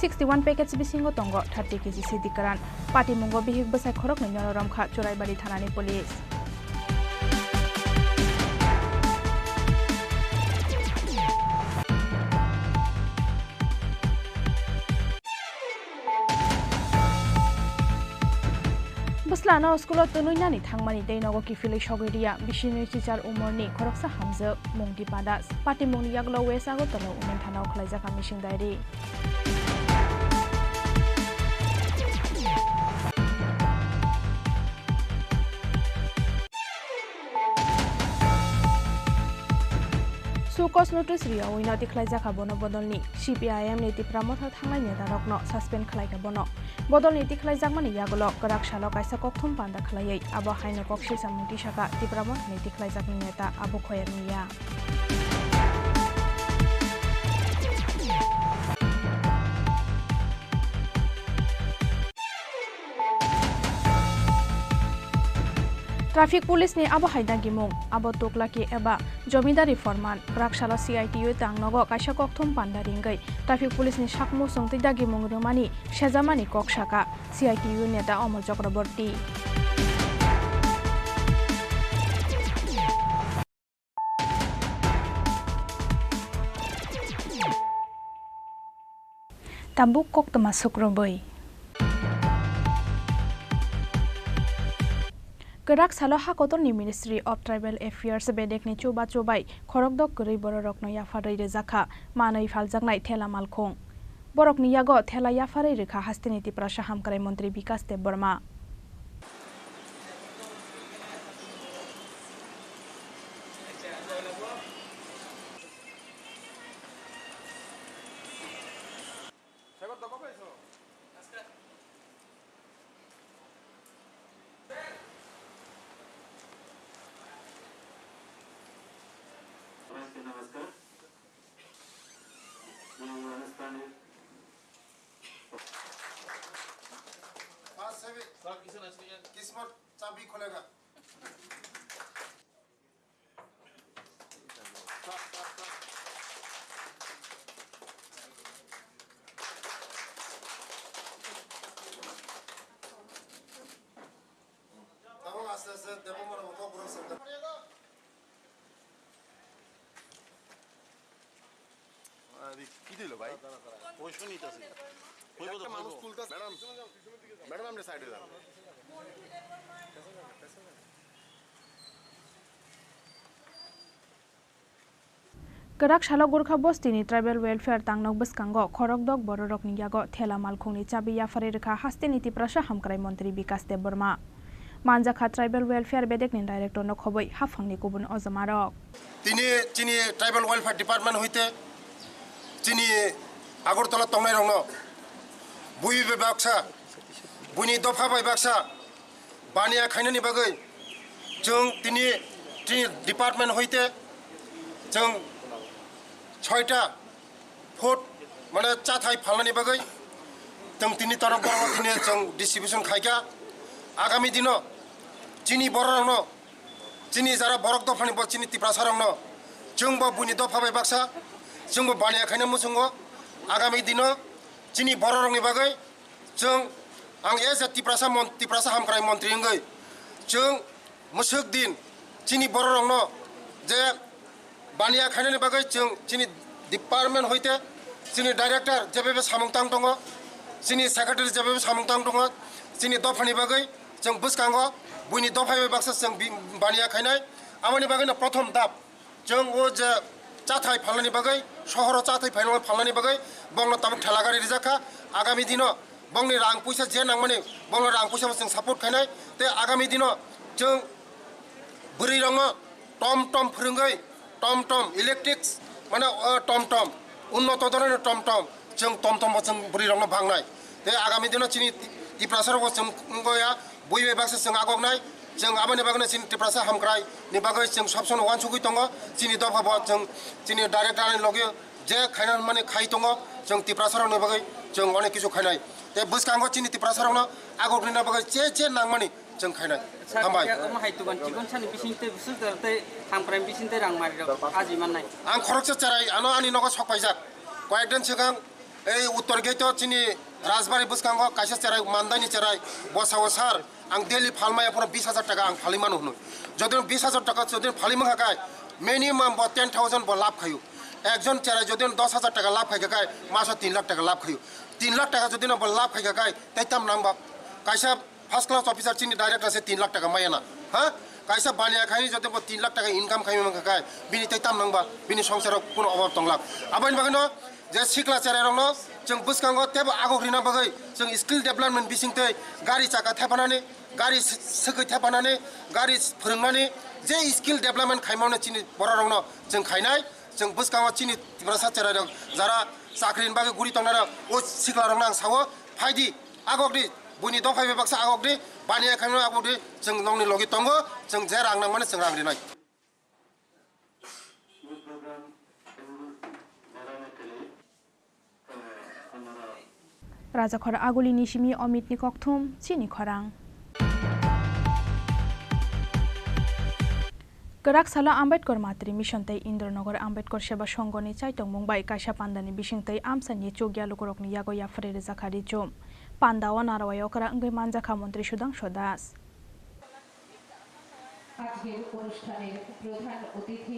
Sixty one package bisingo tongo thirty K G C D kwran. Patimungo bihik bwsai khoroknwino romkha Churaibari thanani police. Bwslano school-o twnwi nani thangmani tei nogo kiphilwi sogwi riya, bisini chichar umorni khoroksa hamjwk, mung Dipa Das. Patimungni yagulo West Agartala Women Thana-o khlaijak a missing diary. Show cause notice riyawino tikhlaijakha bono bodolni. C P I M ni Tipra Motha thangnai netarokno suspend khlaikha bono. Bodolni tikhlaijakmani yagulo kwrak salo kaisa kokthum panda khlaiwi abo haino kok silsa mung tisaka Tipra Mothani tikhlaijakni neta Abu Khoyar Miya. Traffic police ni abo hai dagimung, abo tuklaki eba jomidari forman, kwrak salo C I T U tangnogo kaisa kokthum panda ringwi traffic police ni sakmung chwngtwi dagimung rwmani sejamani kok saka C I T U neta Omol Chakraborty. Tabuk koktwma sukrubwi. Kwrak salo ha kotorni Ministry of Tribal Affairs bedekni chubachu bai khorokdok kwrwi bororokno yapharwi rwjakha manwi phaljaknai thela malkhung. Borokni yago thela yapharwi rwkha hasteni Tiprasa hamkrai montri Bikas Debbarma. नमस्कार। किस्मत चाबी खोलेगा। Tabuk aste aste Debbarma rok kok borok swngjak. আরে, কি দিল ভাই? পয়সা নিতেছে। কইবো তো একটা মানুষ কইবো। তুলতেছে। ম্যাডাম, ম্যাডাম, আপনি সাইডে যান। Kwrak salo Gurkha bostini Tribal Welfare tangnok bwskango khorokdok bororokni yago thela malkhungni chabi yapharwi rwkha hasteni Tiprasa hamkrai montri Bikas Debbarma. Manjakha Tribal Welfare bedekni director no khobwi haphangni kubun ojomarok. Tini chini Tribal Welfare Department hoite chini Agartala tongnai rokno bui bai baksa, buini dopha bai baksa baniya khainani bagwi chwng tini, tini department hoite chwng soita food, mane chathai phalnani bagwi chwng tini torok borok tini chwng distribution khaikha. Agami dino chini bororokno, chini jara borok dophani bo chini Tiprasarokno chwngbo buini dopha bai baksa chwngbo baniya khaina muchungo. Agami dino chini bororokni bagwi chwng, ang as a Tiprasa mon-, Tiprasa hamkrai montri wngwi chwng mwswk din chini bororokno je baniya khainani bagwi chwng chini department hoite chini director jebebe samung tang tongo, chini secretary jebebe samung tang tongo, chini dophani bagwi chwng bwskango buini dopha bai baksa chwng bi-, baniya khainai. Aboni bagwino prothom dap chwng o je chathai phalnani bagwi, sohoro chathai phalnani bagwi bongno tabuk thela gari rijak kha. Agami dino bongni rang puisa je nangmani, bongno rang puisa bo chwng support khainai. Tei agami dino chwng bwrwi rokno tom tom phwrwngwi, tom tom electric, mane, o tom tom, unnoto dhoroner tom tom, chwng tom tom bo chwng bwrwi rokno bhangnai. Tei agami dino chini Tiprasa rokbo chwng wngya, bui bai baksa chwng agoknai, chwng aboni bagwino chini Tiprasa hamkrai ni bagwi chwng sob sono uansugwi tongo, chini dopha bo chwng chini director ni logi je khaina mani khai tongo, chwng Tiprasa rokni bagwi chwng onek kisu khainai. Tei bwskango chini Tiprasa rokno agoknina bagwi je je nangmani chwng khainai. Sir, hambai. Omo hai tugan chikon sani bising tei bising tei tei hamkrai bising tei rang mari rok aji mannai. Ang khoroksa cherai ano ani nogo sok paijak. Koyek din swkang ei Uttor Gate o chini Rajbari bwskango kaisa cherai mandaini cherai bosao sir ang daily phalmaya phano bis hajar taka ang phalwi mano hwnwi. Jodi bis hajar taka jodi phalwi mankha kai minimum bo ten thousand bo lab khayu. Ekjon cherai jodi dos hajar taka lab khaikha kai maso tin lakh taka lab khayu. Tin lakh taka jodi no bo lab khaikha kai tei tam nang ba kaisa first class officer chini director se tin lakh taka maya na, ha? Kaisa baniya khaini jodi bo tin lakh taka income khaima mankha kai, bini tei tam nang ba, bini songsaro kuno obab tonglak. Aboni bagwino je sikla cherai rokno chwng bwskango tebo agok rina bagwi chwng skill development bising tei gari chaka thepanani, gari s-, swkwi thepanani, gari phwrwngnani je skill development khaimano chini borok rokno chwng khainai, chwng bwskango chini Tiprasa cherai rok jara chakri ni bagwi guri tongnai rok o sikla rokno ang sao phaidi. Agokdi, buini dophai bai baksa agokdi, baniya khaimano agokdi, chwng nokni logi tongo, chwng je rang nangmani chwng rang rinai. Rajakhor Agulini simi Omitni kokthum, chini khorang. Kwrak salo Ambedkar Matri Mission tei Indranagar Ambedkar Seva Sanghani chaitokmung bai kaisa pandani bisingtwi amchaini chukya lukurokni yago yapharwi rwjakha richum. Pandao narwai okra wngwi manjakha Montri Sudhangshu Das. আজকের অনুষ্ঠানের প্রধান অতিথি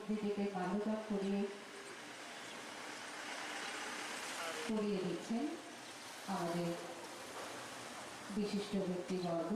নিজেকে মাল্যদান করিয়ে করিয়ে দিচ্ছেন। আমাদের বিশিষ্ট ব্যক্তিবর্গ।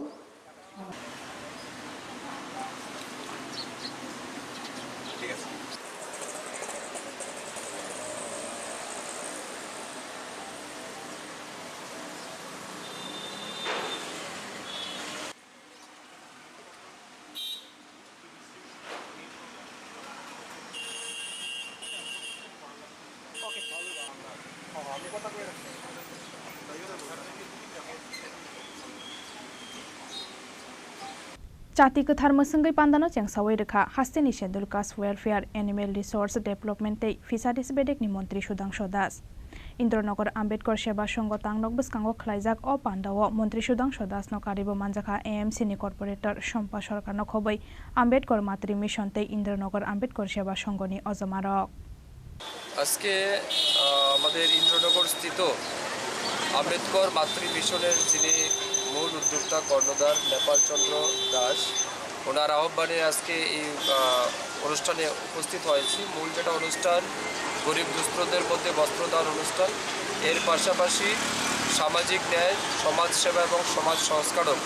Chati kwthar mwswngwi pandano chengsawi rwkha hasteni Scheduled Caste Welfare, Animal Resource Development tei Fisheries bedekni montri Sudhangshu Das. Indranagar Ambedkar Seva Sangha tangnok bwskango khlaijak o pandao montri Sudhangshu Dasno karibo manjakha A M C ni corporator Sompa Sarkarno khobwi Ambedkar Matri Mission tei Indranagar Ambedkar Seva Sanghani ojomarok. আজকে, আহ, আমাদের ইন্দ্রনগর স্থিত আম্বেদকর মাতৃ মিশনের যিনি মূল উদ্যোক্তা কর্ণধার নেপাল চন্দ্র দাস, ওনার আহ্বানে আজকে এই, আহ, অনুষ্ঠানে উপস্থিত হয়েছি। মূল যেটা অনুষ্ঠান, গরিব দুস্থদের মধ্যে বস্ত্রদান অনুষ্ঠান, এর পাশাপাশি সামাজিক ন্যায়, সমাজসেবা এবং সমাজ সংস্কারক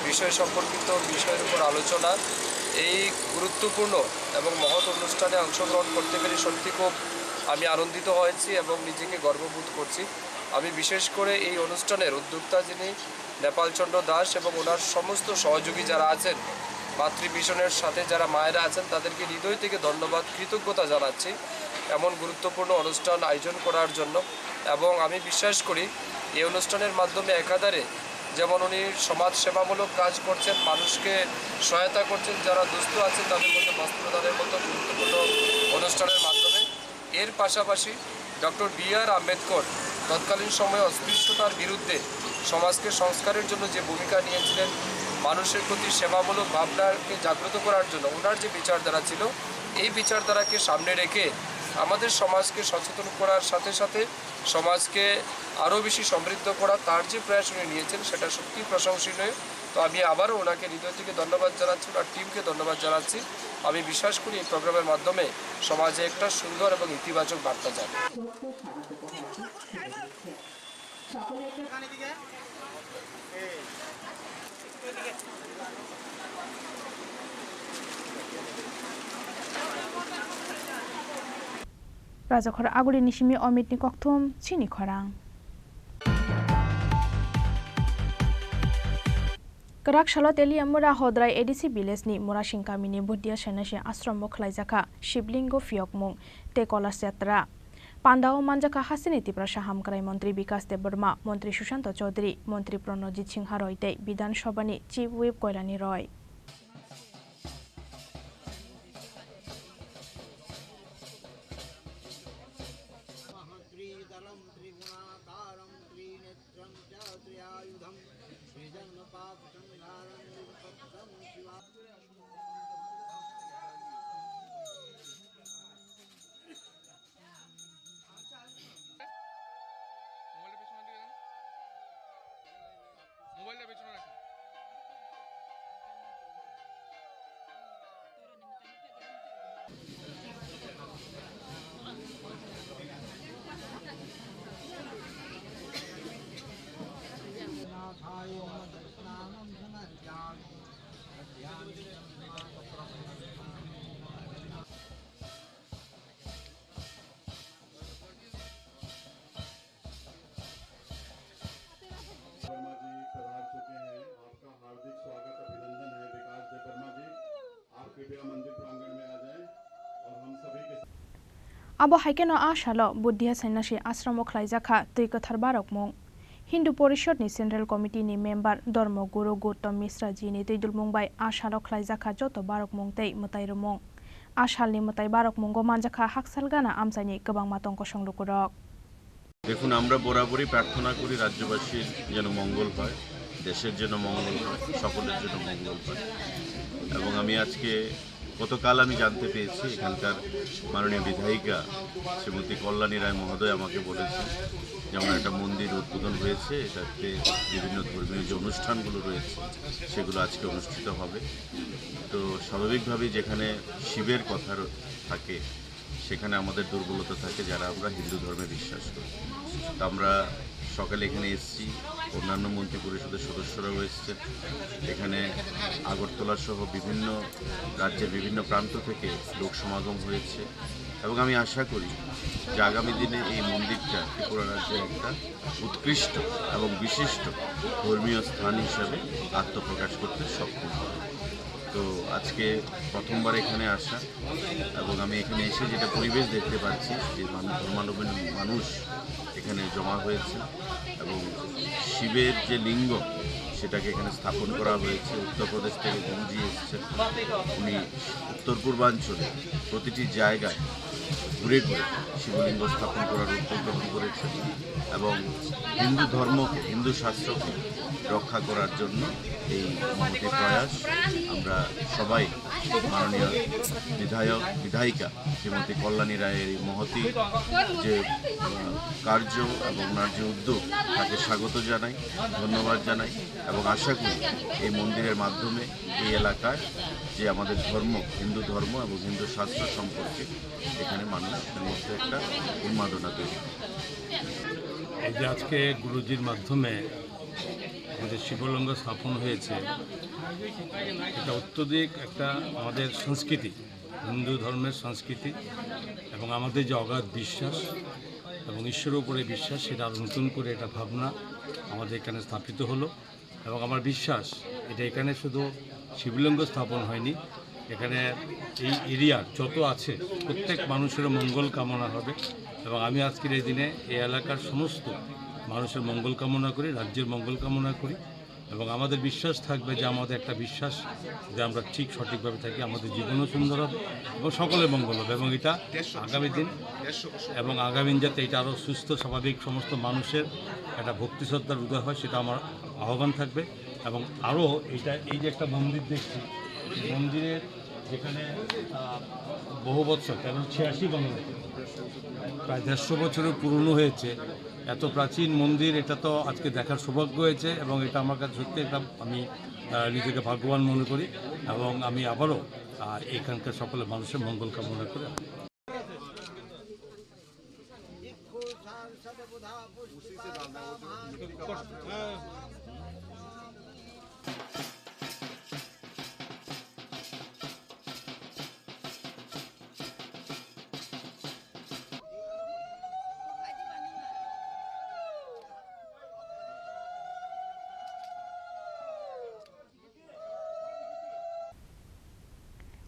বিষয় সম্পর্কিত বিষয়ের উপর আলোচনা। এই গুরুত্বপূর্ণ এবং মহৎ অনুষ্ঠানে অংশগ্রহণ করতে পেরে সত্যি খুব আমি আনন্দিত হয়েছি এবং নিজেকে গর্ববোধ করছি। আমি বিশেষ করে এই অনুষ্ঠানের উদ্যোক্তা যিনি নেপালচন্দ্র দাস এবং ওনার সমস্ত সহযোগী যারা আছেন, মাতৃ মিশনের সাথে যারা মায়েরা আছেন, তাদেরকে হৃদয় থেকে ধন্যবাদ, কৃতজ্ঞতা জানাচ্ছি এমন গুরুত্বপূর্ণ অনুষ্ঠান আয়োজন করার জন্য। এবং আমি বিশ্বাস করি এই অনুষ্ঠানের মাধ্যমে একাধারে যেমন উনি সমাজ সেবামূলক কাজ করছেন, মানুষকে সহায়তা করছেন, যারা দুস্থ আছেন তাদের মধ্যে বস্ত্র দানের মতো গুরুত্বপূর্ণ অনুষ্ঠানের মাধ্যমে। এর পাশাপাশি ডক্টর বি আর আম্বেদকর তৎকালীন সময়ে অস্পৃশ্যতার বিরুদ্ধে সমাজকে সংস্কারের জন্য যে ভূমিকা নিয়েছিলেন, মানুষের প্রতি সেবামূলক ভাবনাকে জাগ্রত করার জন্য ওনার যে বিচারধারা ছিল, এই বিচারধারাকে সামনে রেখে আমাদের সমাজকে সচেতন করার সাথে সাথে সমাজকে আরও বেশি সমৃদ্ধ করা তার যে প্রয়াস উনি নিয়েছেন, সেটা সত্যিই প্রশংসনীয়। তো আমি আবারও ওনাকে হৃদয় থেকে ধন্যবাদ জানাচ্ছি, ওনার টিমকে ধন্যবাদ জানাচ্ছি। আমি বিশ্বাস করি এই প্রোগ্রামের মাধ্যমে সমাজে একটা সুন্দর এবং ইতিবাচক বার্তা যাবে। Rajakhor Aguli ni simi Omit ni kokthum chini khorang. Kwrak salo Teliamura Hodrai A D C village ni Murasing kami ni Buddhiya Sannyasi ashram o khlaijakha Shivlingo phiyokmung tei Kolash Yatra. Panda o manjakha hasteni Tiprasa Hamkrai Montri Bikas Debbarma, Montri Sushanta Chaudhary, Montri Pranojit Singha Roy tei Bidhan Sabha ni Chief Whip Koilani Roy. त्रिदलं त्रिगुणाकारं त्रिनेत्रं च त्रिआयुधं त्रिजन्मपापसंहारं त्रिविपत्तं शिवा মোবাইলটা পেছনে রাখো। वर्मा जी पधार चुके हैं। आपका हार्दिक स्वागत, अभिनंदन है विकास देबबर्मा जी। आप कृपया मंदिर प्रांगण में आ जाएं और हम सभी के साथ Abo hai kheno a salo Buddhiya Sannyasi ashram o khlaijakha twi kwthar barokmung. Hindu Porishod ni Central Committee ni member Dharma Guru Gautam Mishra ji ni twi dulmung bai a salo khlaijakha joto barokmung tei mwtai rwmung. A salni mwtai barokmungo manjakha hakchal gana amchaini kwbangma tongkosong lukurok. দেখুন, আমরা বরাবরই প্রার্থনা করি রাজ্যবাসীর যেন মঙ্গল হয়, দেশের যেন মঙ্গল হয়, সকলের জন্য মঙ্গল হয়। এবং আমি আজকে, গতকাল আমি জানতে পেরেছি, এখানকার মাননীয় বিধায়িকা শ্রীমতী কল্যাণী রায় মহোদয় আমাকে বলেছেন, যেমন একটা মন্দির উদ্বোধন হয়েছে, এটাতে বিভিন্ন ধর্মীয় যে অনুষ্ঠানগুলো রয়েছে, সেগুলো আজকে অনুষ্ঠিত হবে। তো স্বাভাবিকভাবেই যেখানে শিবের কথা র-, থাকে, সেখানে আমাদের দুর্বলতা থাকে, যারা আমরা হিন্দু ধর্মে বিশ্বাস করি। তো আমরা সকালে এখানে এসেছি, অন্যান্য মন্ত্রী পরিষদের সদস্যরাও এসেছেন। এখানে আগরতলা সহ বিভিন্ন রাজ্যের বিভিন্ন প্রান্ত থেকে লোক সমাগম হয়েছে এবং আমি আশা করি যে আগামী দিনে এই মন্দিরটা ত্রিপুরা রাজ্যের একটা উৎকৃষ্ট এবং বিশিষ্ট ধর্মীয় স্থান হিসাবে আত্মপ্রকাশ করতে সক্ষম হবে। তো আজকে প্রথমবার এখানে আসা এবং আমি এখানে এসে যেটা পরিবেশ দেখতে পাচ্ছি যে মানু-, ধর্মাবলম্বী মানুষ এখানে জমা হয়েছে এবং শিবের যে লিঙ্গ সেটাকে এখানে স্থাপন করা হয়েছে। উত্তরপ্রদেশ থেকে গুরুজি এসেছেন, উনি উত্তর পূর্বাঞ্চলে প্রতিটি জায়গায় ঘুরে ঘুরে শিবলিঙ্গ স্থাপন করার উদ্যোগ গ্রহণ করেছেন এবং হিন্দু ধর্মকে, হিন্দু শাস্ত্রকে রক্ষা করার জন্য এই মহতী প্রয়াস। আমরা সবাই মাননীয় বিধায়ক, বিধায়িকা শ্রীমতী কল্যাণী রায়ের এই মহতী যে, আহ, কার্য এবং ওনার যে উদ্যোগ, তাকে স্বাগত জানাই, ধন্যবাদ জানাই এবং আশা করি এই মন্দিরের মাধ্যমে এই এলাকায় যে আমাদের ধর্ম, হিন্দু ধর্ম এবং হিন্দু শাস্ত্র সম্পর্কে এখানে মানুষের মধ্যে একটা উন্মাদনা তৈরি হয়। এই যে আজকে গুরুজির মাধ্যমে আমাদের শিবলিঙ্গ স্থাপন হয়েছে, এটা অত্যধিক একটা আমাদের সংস্কৃতি, হিন্দু ধর্মের সংস্কৃতি এবং আমাদের যে অগাধ বিশ্বাস এবং ঈশ্বরের উপরে বিশ্বাস, সেটা আরও নতুন করে একটা ভাবনা আমাদের এখানে স্থাপিত হলো। এবং আমার বিশ্বাস, এটা এখানে শুধু শিবলিঙ্গ স্থাপন হয়নি, এখানে এই এরিয়ার যত আছে প্রত্যেক মানুষের মঙ্গল কামনা হবে। এবং আমি আজকের এই দিনে এই এলাকার সমস্ত মানুষের মঙ্গল কামনা করি, রাজ্যের মঙ্গল কামনা করি। এবং আমাদের বিশ্বাস থাকবে যে আমাদের একটা বিশ্বাস, যদি আমরা ঠিক সঠিকভাবে থাকি, আমাদের জীবনও সুন্দর হবে এবং সকলের মঙ্গল হবে। এবং এটা আগামী দিন, এবং আগামী দিন যাতে এটা আরও সুস্থ স্বাভাবিক সমস্ত মানুষের একটা ভক্তি শ্রদ্ধার উদয় হয়, সেটা আমার আহ্বান থাকবে। এবং আরও এটা, এই যে একটা মন্দির দেখছি, এই মন্দিরের যেখানে, আহ, বহু বছর, কারণ ছিয়াশি বঙ্গাব্দে প্রায় দেড়শো বছরের পুরনো হয়েছে। এত প্রাচীন মন্দির, এটা তো আজকে দেখার সৌভাগ্য হয়েছে এবং এটা আমার কাছে সত্যি একটা, আমি, আহ, নিজেকে ভাগ্যবান মনে করি এবং আমি আবারও, আহ, এখানকার সকলের মানুষের মঙ্গল কামনা করি।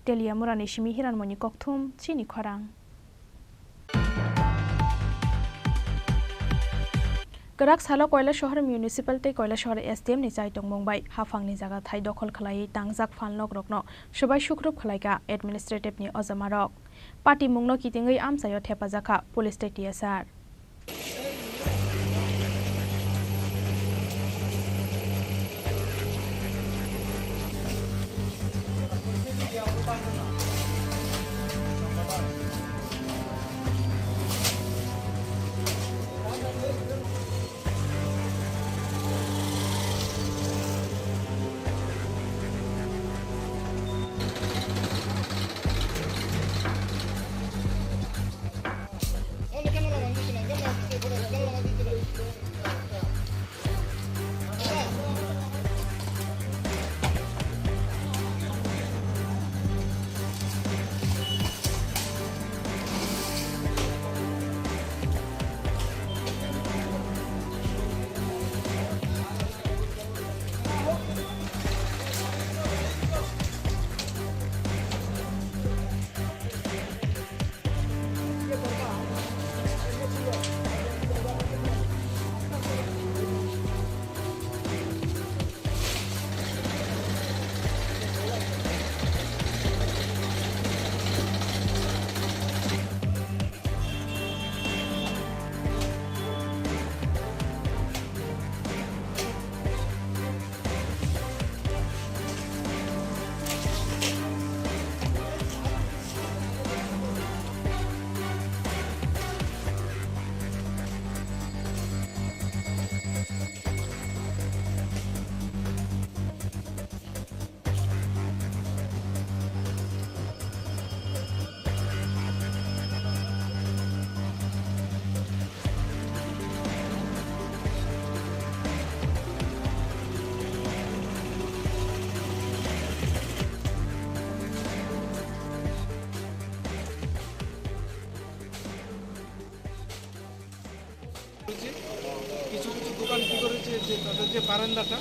Teliamurani simi Hiranmoini kokthum chini khorang. Kwrak salo Koilashahar Municipal tei Koilashahar S D M ni chai tongmung bai haphangni jaga thai dokhol khlaiwi tangjak phalnokrokno swbai sukrup khlaikha administrative ni ojamarok. Patimungno kitingwi amchaio thepajakha police tei T S R. করেছি। কিছু কিছু দোকান কী করেছে যে তাদের যে বারান্দাটা,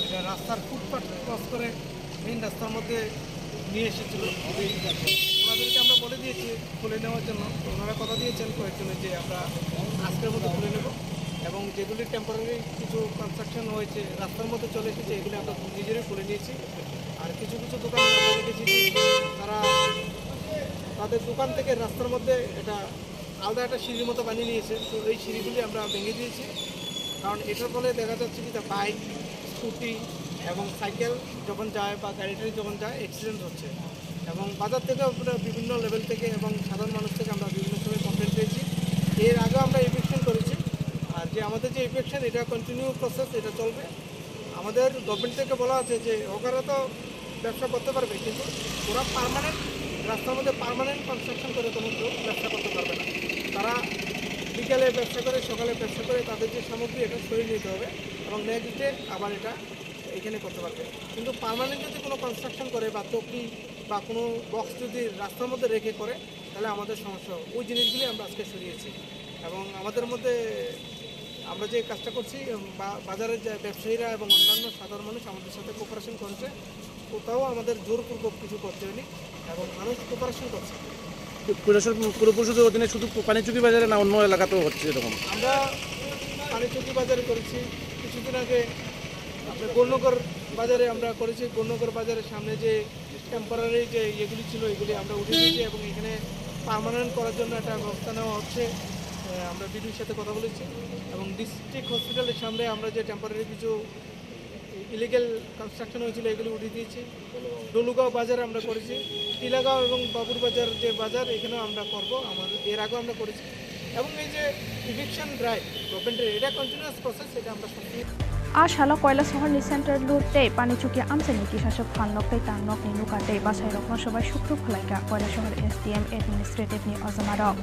এটা রাস্তার ফুটপাত ক্রস করে মেইন রাস্তার মধ্যে নিয়ে এসেছিল। ওনাদেরকে আমরা বলে দিয়েছি খুলে নেওয়ার জন্য, তো ওনারা কথা দিয়েছেন কয়েকজনের যে আমরা আজকের মধ্যে খুলে নেব, এবং যেগুলি টেম্পোরারি কিছু কনস্ট্রাকশন হয়েছে, রাস্তার মধ্যে চলে এসেছে, এগুলি আমরা নিজেরাই খুলে নিয়েছি। আর কিছু কিছু দোকান আমরা দেখেছি যে তারা তাদের দোকান থেকে রাস্তার মধ্যে এটা আলাদা একটা সিঁড়ির মতো বানিয়ে নিয়েছে। তো এই সিঁড়িগুলি আমরা ভেঙে দিয়েছি, কারণ এটার ফলে দেখা যাচ্ছে কি, যে বাইক, স্কুটি এবং সাইকেল যখন যায় বা গাড়ি টাড়ি যখন যায়, অ্যাক্সিডেন্ট হচ্ছে। এবং বাজার থেকেও আমরা বিভিন্ন লেভেল থেকে এবং সাধারণ মানুষ থেকে আমরা বিভিন্ন সময় কমপ্লেন পেয়েছি। এর আগেও আমরা ইভিকশন করেছি। আর যে আমাদের যে ইভিকশন, এটা কন্টিনিউ প্রসেস, এটা চলবে। আমাদের গভর্নমেন্ট থেকে বলা আছে যে হকাররা তো ব্যবসা করতে পারবে, কিন্তু ওরা পার্মানেন্ট রাস্তার মধ্যে পার্মানেন্ট কনস্ট্রাকশন করে কোনো কেউ ব্যবসা করতে পারবে না। তারা বিকেলে ব্যবসা করে, সকালে ব্যবসা করে, তাদের যে সামগ্রী, এটা সরিয়ে নিতে হবে এবং নেক্সট ডে আবার এটা এখানে করতে পারবে। কিন্তু পার্মানেন্ট যদি কোনো কনস্ট্রাকশন করে বা চকি বা কোনো বক্স যদি রাস্তার মধ্যে রেখে করে, তাহলে আমাদের সমস্যা হয়। ওই জিনিসগুলি আমরা আজকে সরিয়েছি এবং আমাদের মধ্যে আমরা যে কাজটা করছি, উম, বা-, বাজারের যে ব্যবসায়ীরা এবং অন্যান্য সাধারণ মানুষ আমাদের সাথে কোঅপারেশন করেছে, কোথাও আমাদের জোরপূর্বক কিছু করতে হয়নি এবং মানুষ কোঅপারেশন করছে। কৈলাসহর পুর পরিষদের অধীনে শুধু পানিচুকি বাজারে না অন্য এলাকাতেও হচ্ছে এরকম? আমরা পানিচুকি বাজারে করেছি, কিছুদিন আগে আপনার গৌরনগর বাজারে আমরা করেছি। গৌরনগর বাজারের সামনে যে টেম্পোরারি যে ইয়েগুলি ছিল, এগুলি আমরা উঠিয়ে দিয়েছি এবং এখানে পার্মানেন্ট করার জন্য একটা ব্যবস্থা নেওয়া হচ্ছে। আহ, আমরা বিডিওর সাথে কথা বলেছি এবং ডিস্ট্রিক্ট হসপিটালের সামনে আমরা যে টেম্পোরারি কিছু ইলিগাল কনস্ট্রাকশন হয়েছিল, এগুলি উঠিয়ে দিয়েছি। ডলুগাঁও বাজার আমরা করেছি, টিলাগাঁও এবং বাবুর বাজার যে বাজার, এখানেও আমরা করব। আমাদের এর আগেও আমরা করেছি। এবং এই যে ইভিকশন ড্রাইভ গভর্নমেন্টের, এটা কন্টিনিউয়াস প্রসেস, এটা আমরা সবসময় A salo Koilasohor ni Central Loop tei Panichukya amchaini kisaswk phalnok tei tangnokni nuka tei bwsairokno swbai sukru khlaikha Koilasohor S D M administrative ni ojomarok.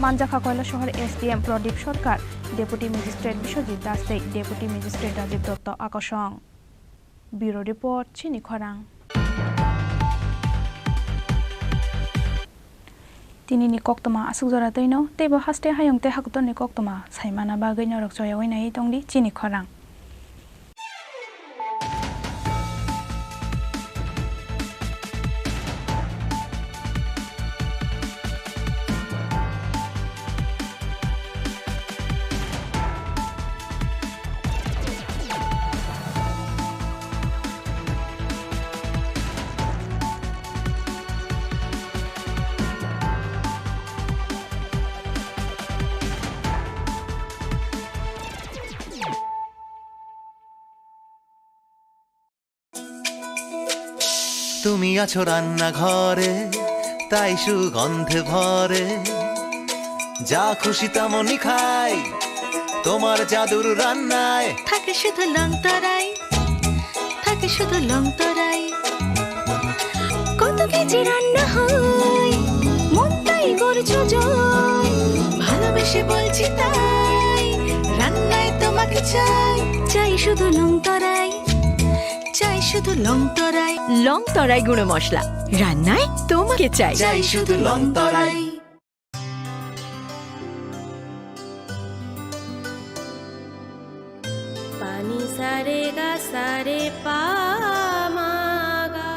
Manjakha Koilasohor S D M Pradip Sarkar, Deputy Magistrate Biswajit Das tei Deputy Magistrate Rajiv Dotto akosong. Bureau Report, Chini Khorang. Tinini koktwma aswk jora twino, teibo haste hayung tei hakutorni koktwma saimana bagwi norok choyaui naiwi tongdi Chini Khorang. তুমি আছো রান্নাঘরে, তাই সুগন্ধে ভরে। যা খুশি তেমনই খাই, তোমার জাদুর রান্নায়। থাকে শুধু লংতরাই, থাকে শুধু লংতরাই। কত কেজি রান্না হয়, মনটাই করছো জয়। ভালোবেসে বলছি তাই, রান্নায় তোমাকে চাই। চাই শুধু লংতরাই, চাই শুধু লংতরাই। লংতরাই গুঁড়ো মশলা, রান্নায় তোমাকে চাই। চাই শুধু লংতরাই। পানি সারে গা সারে পা মা গা।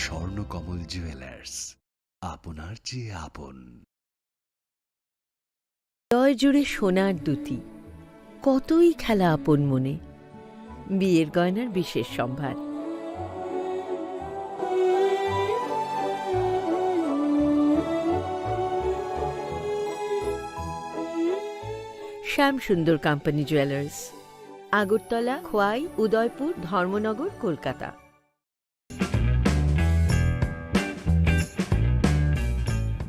স্বর্ণকমল জুয়েলার্স, আপনার চেয়ে আপন। হৃদয় জুড়ে সোনার দ্যুতি, কতই খেলা আপন মনে। বিয়ের গয়নার বিশেষ সম্ভার। শ্যাম সুন্দর কোম্পানি জুয়েলার্স, আগরতলা, খোয়াই, উদয়পুর, ধর্মনগর, Kolkata.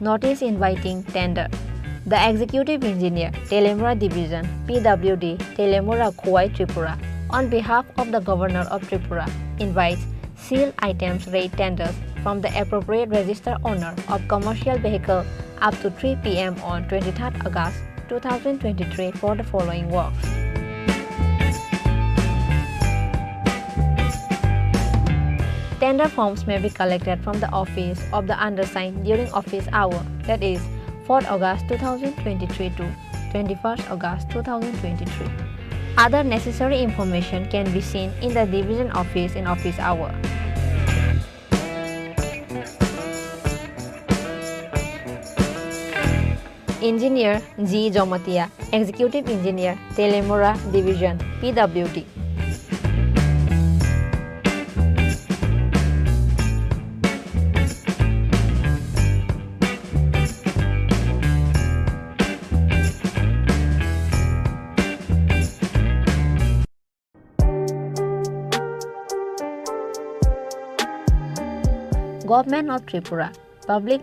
Notice inviting tender. The Executive Engineer, Telemura Division, P W D, Telemura, Khowai, Tripura, on behalf of the Governor of Tripura, invites sealed items rate tenders from the appropriate registered owner of commercial vehicle up to three P M on twenty-third August two thousand twenty-three for the following works. Tender forms may be collected from the office of the undersigned during office hour, that is, fourth August two thousand twenty-three to twenty-first August two thousand twenty-three. Other necessary information can be seen in the division office in office hour. Engineer G Jomatia, Executive Engineer, Telemura Division, P W D. Government of Tripura, Public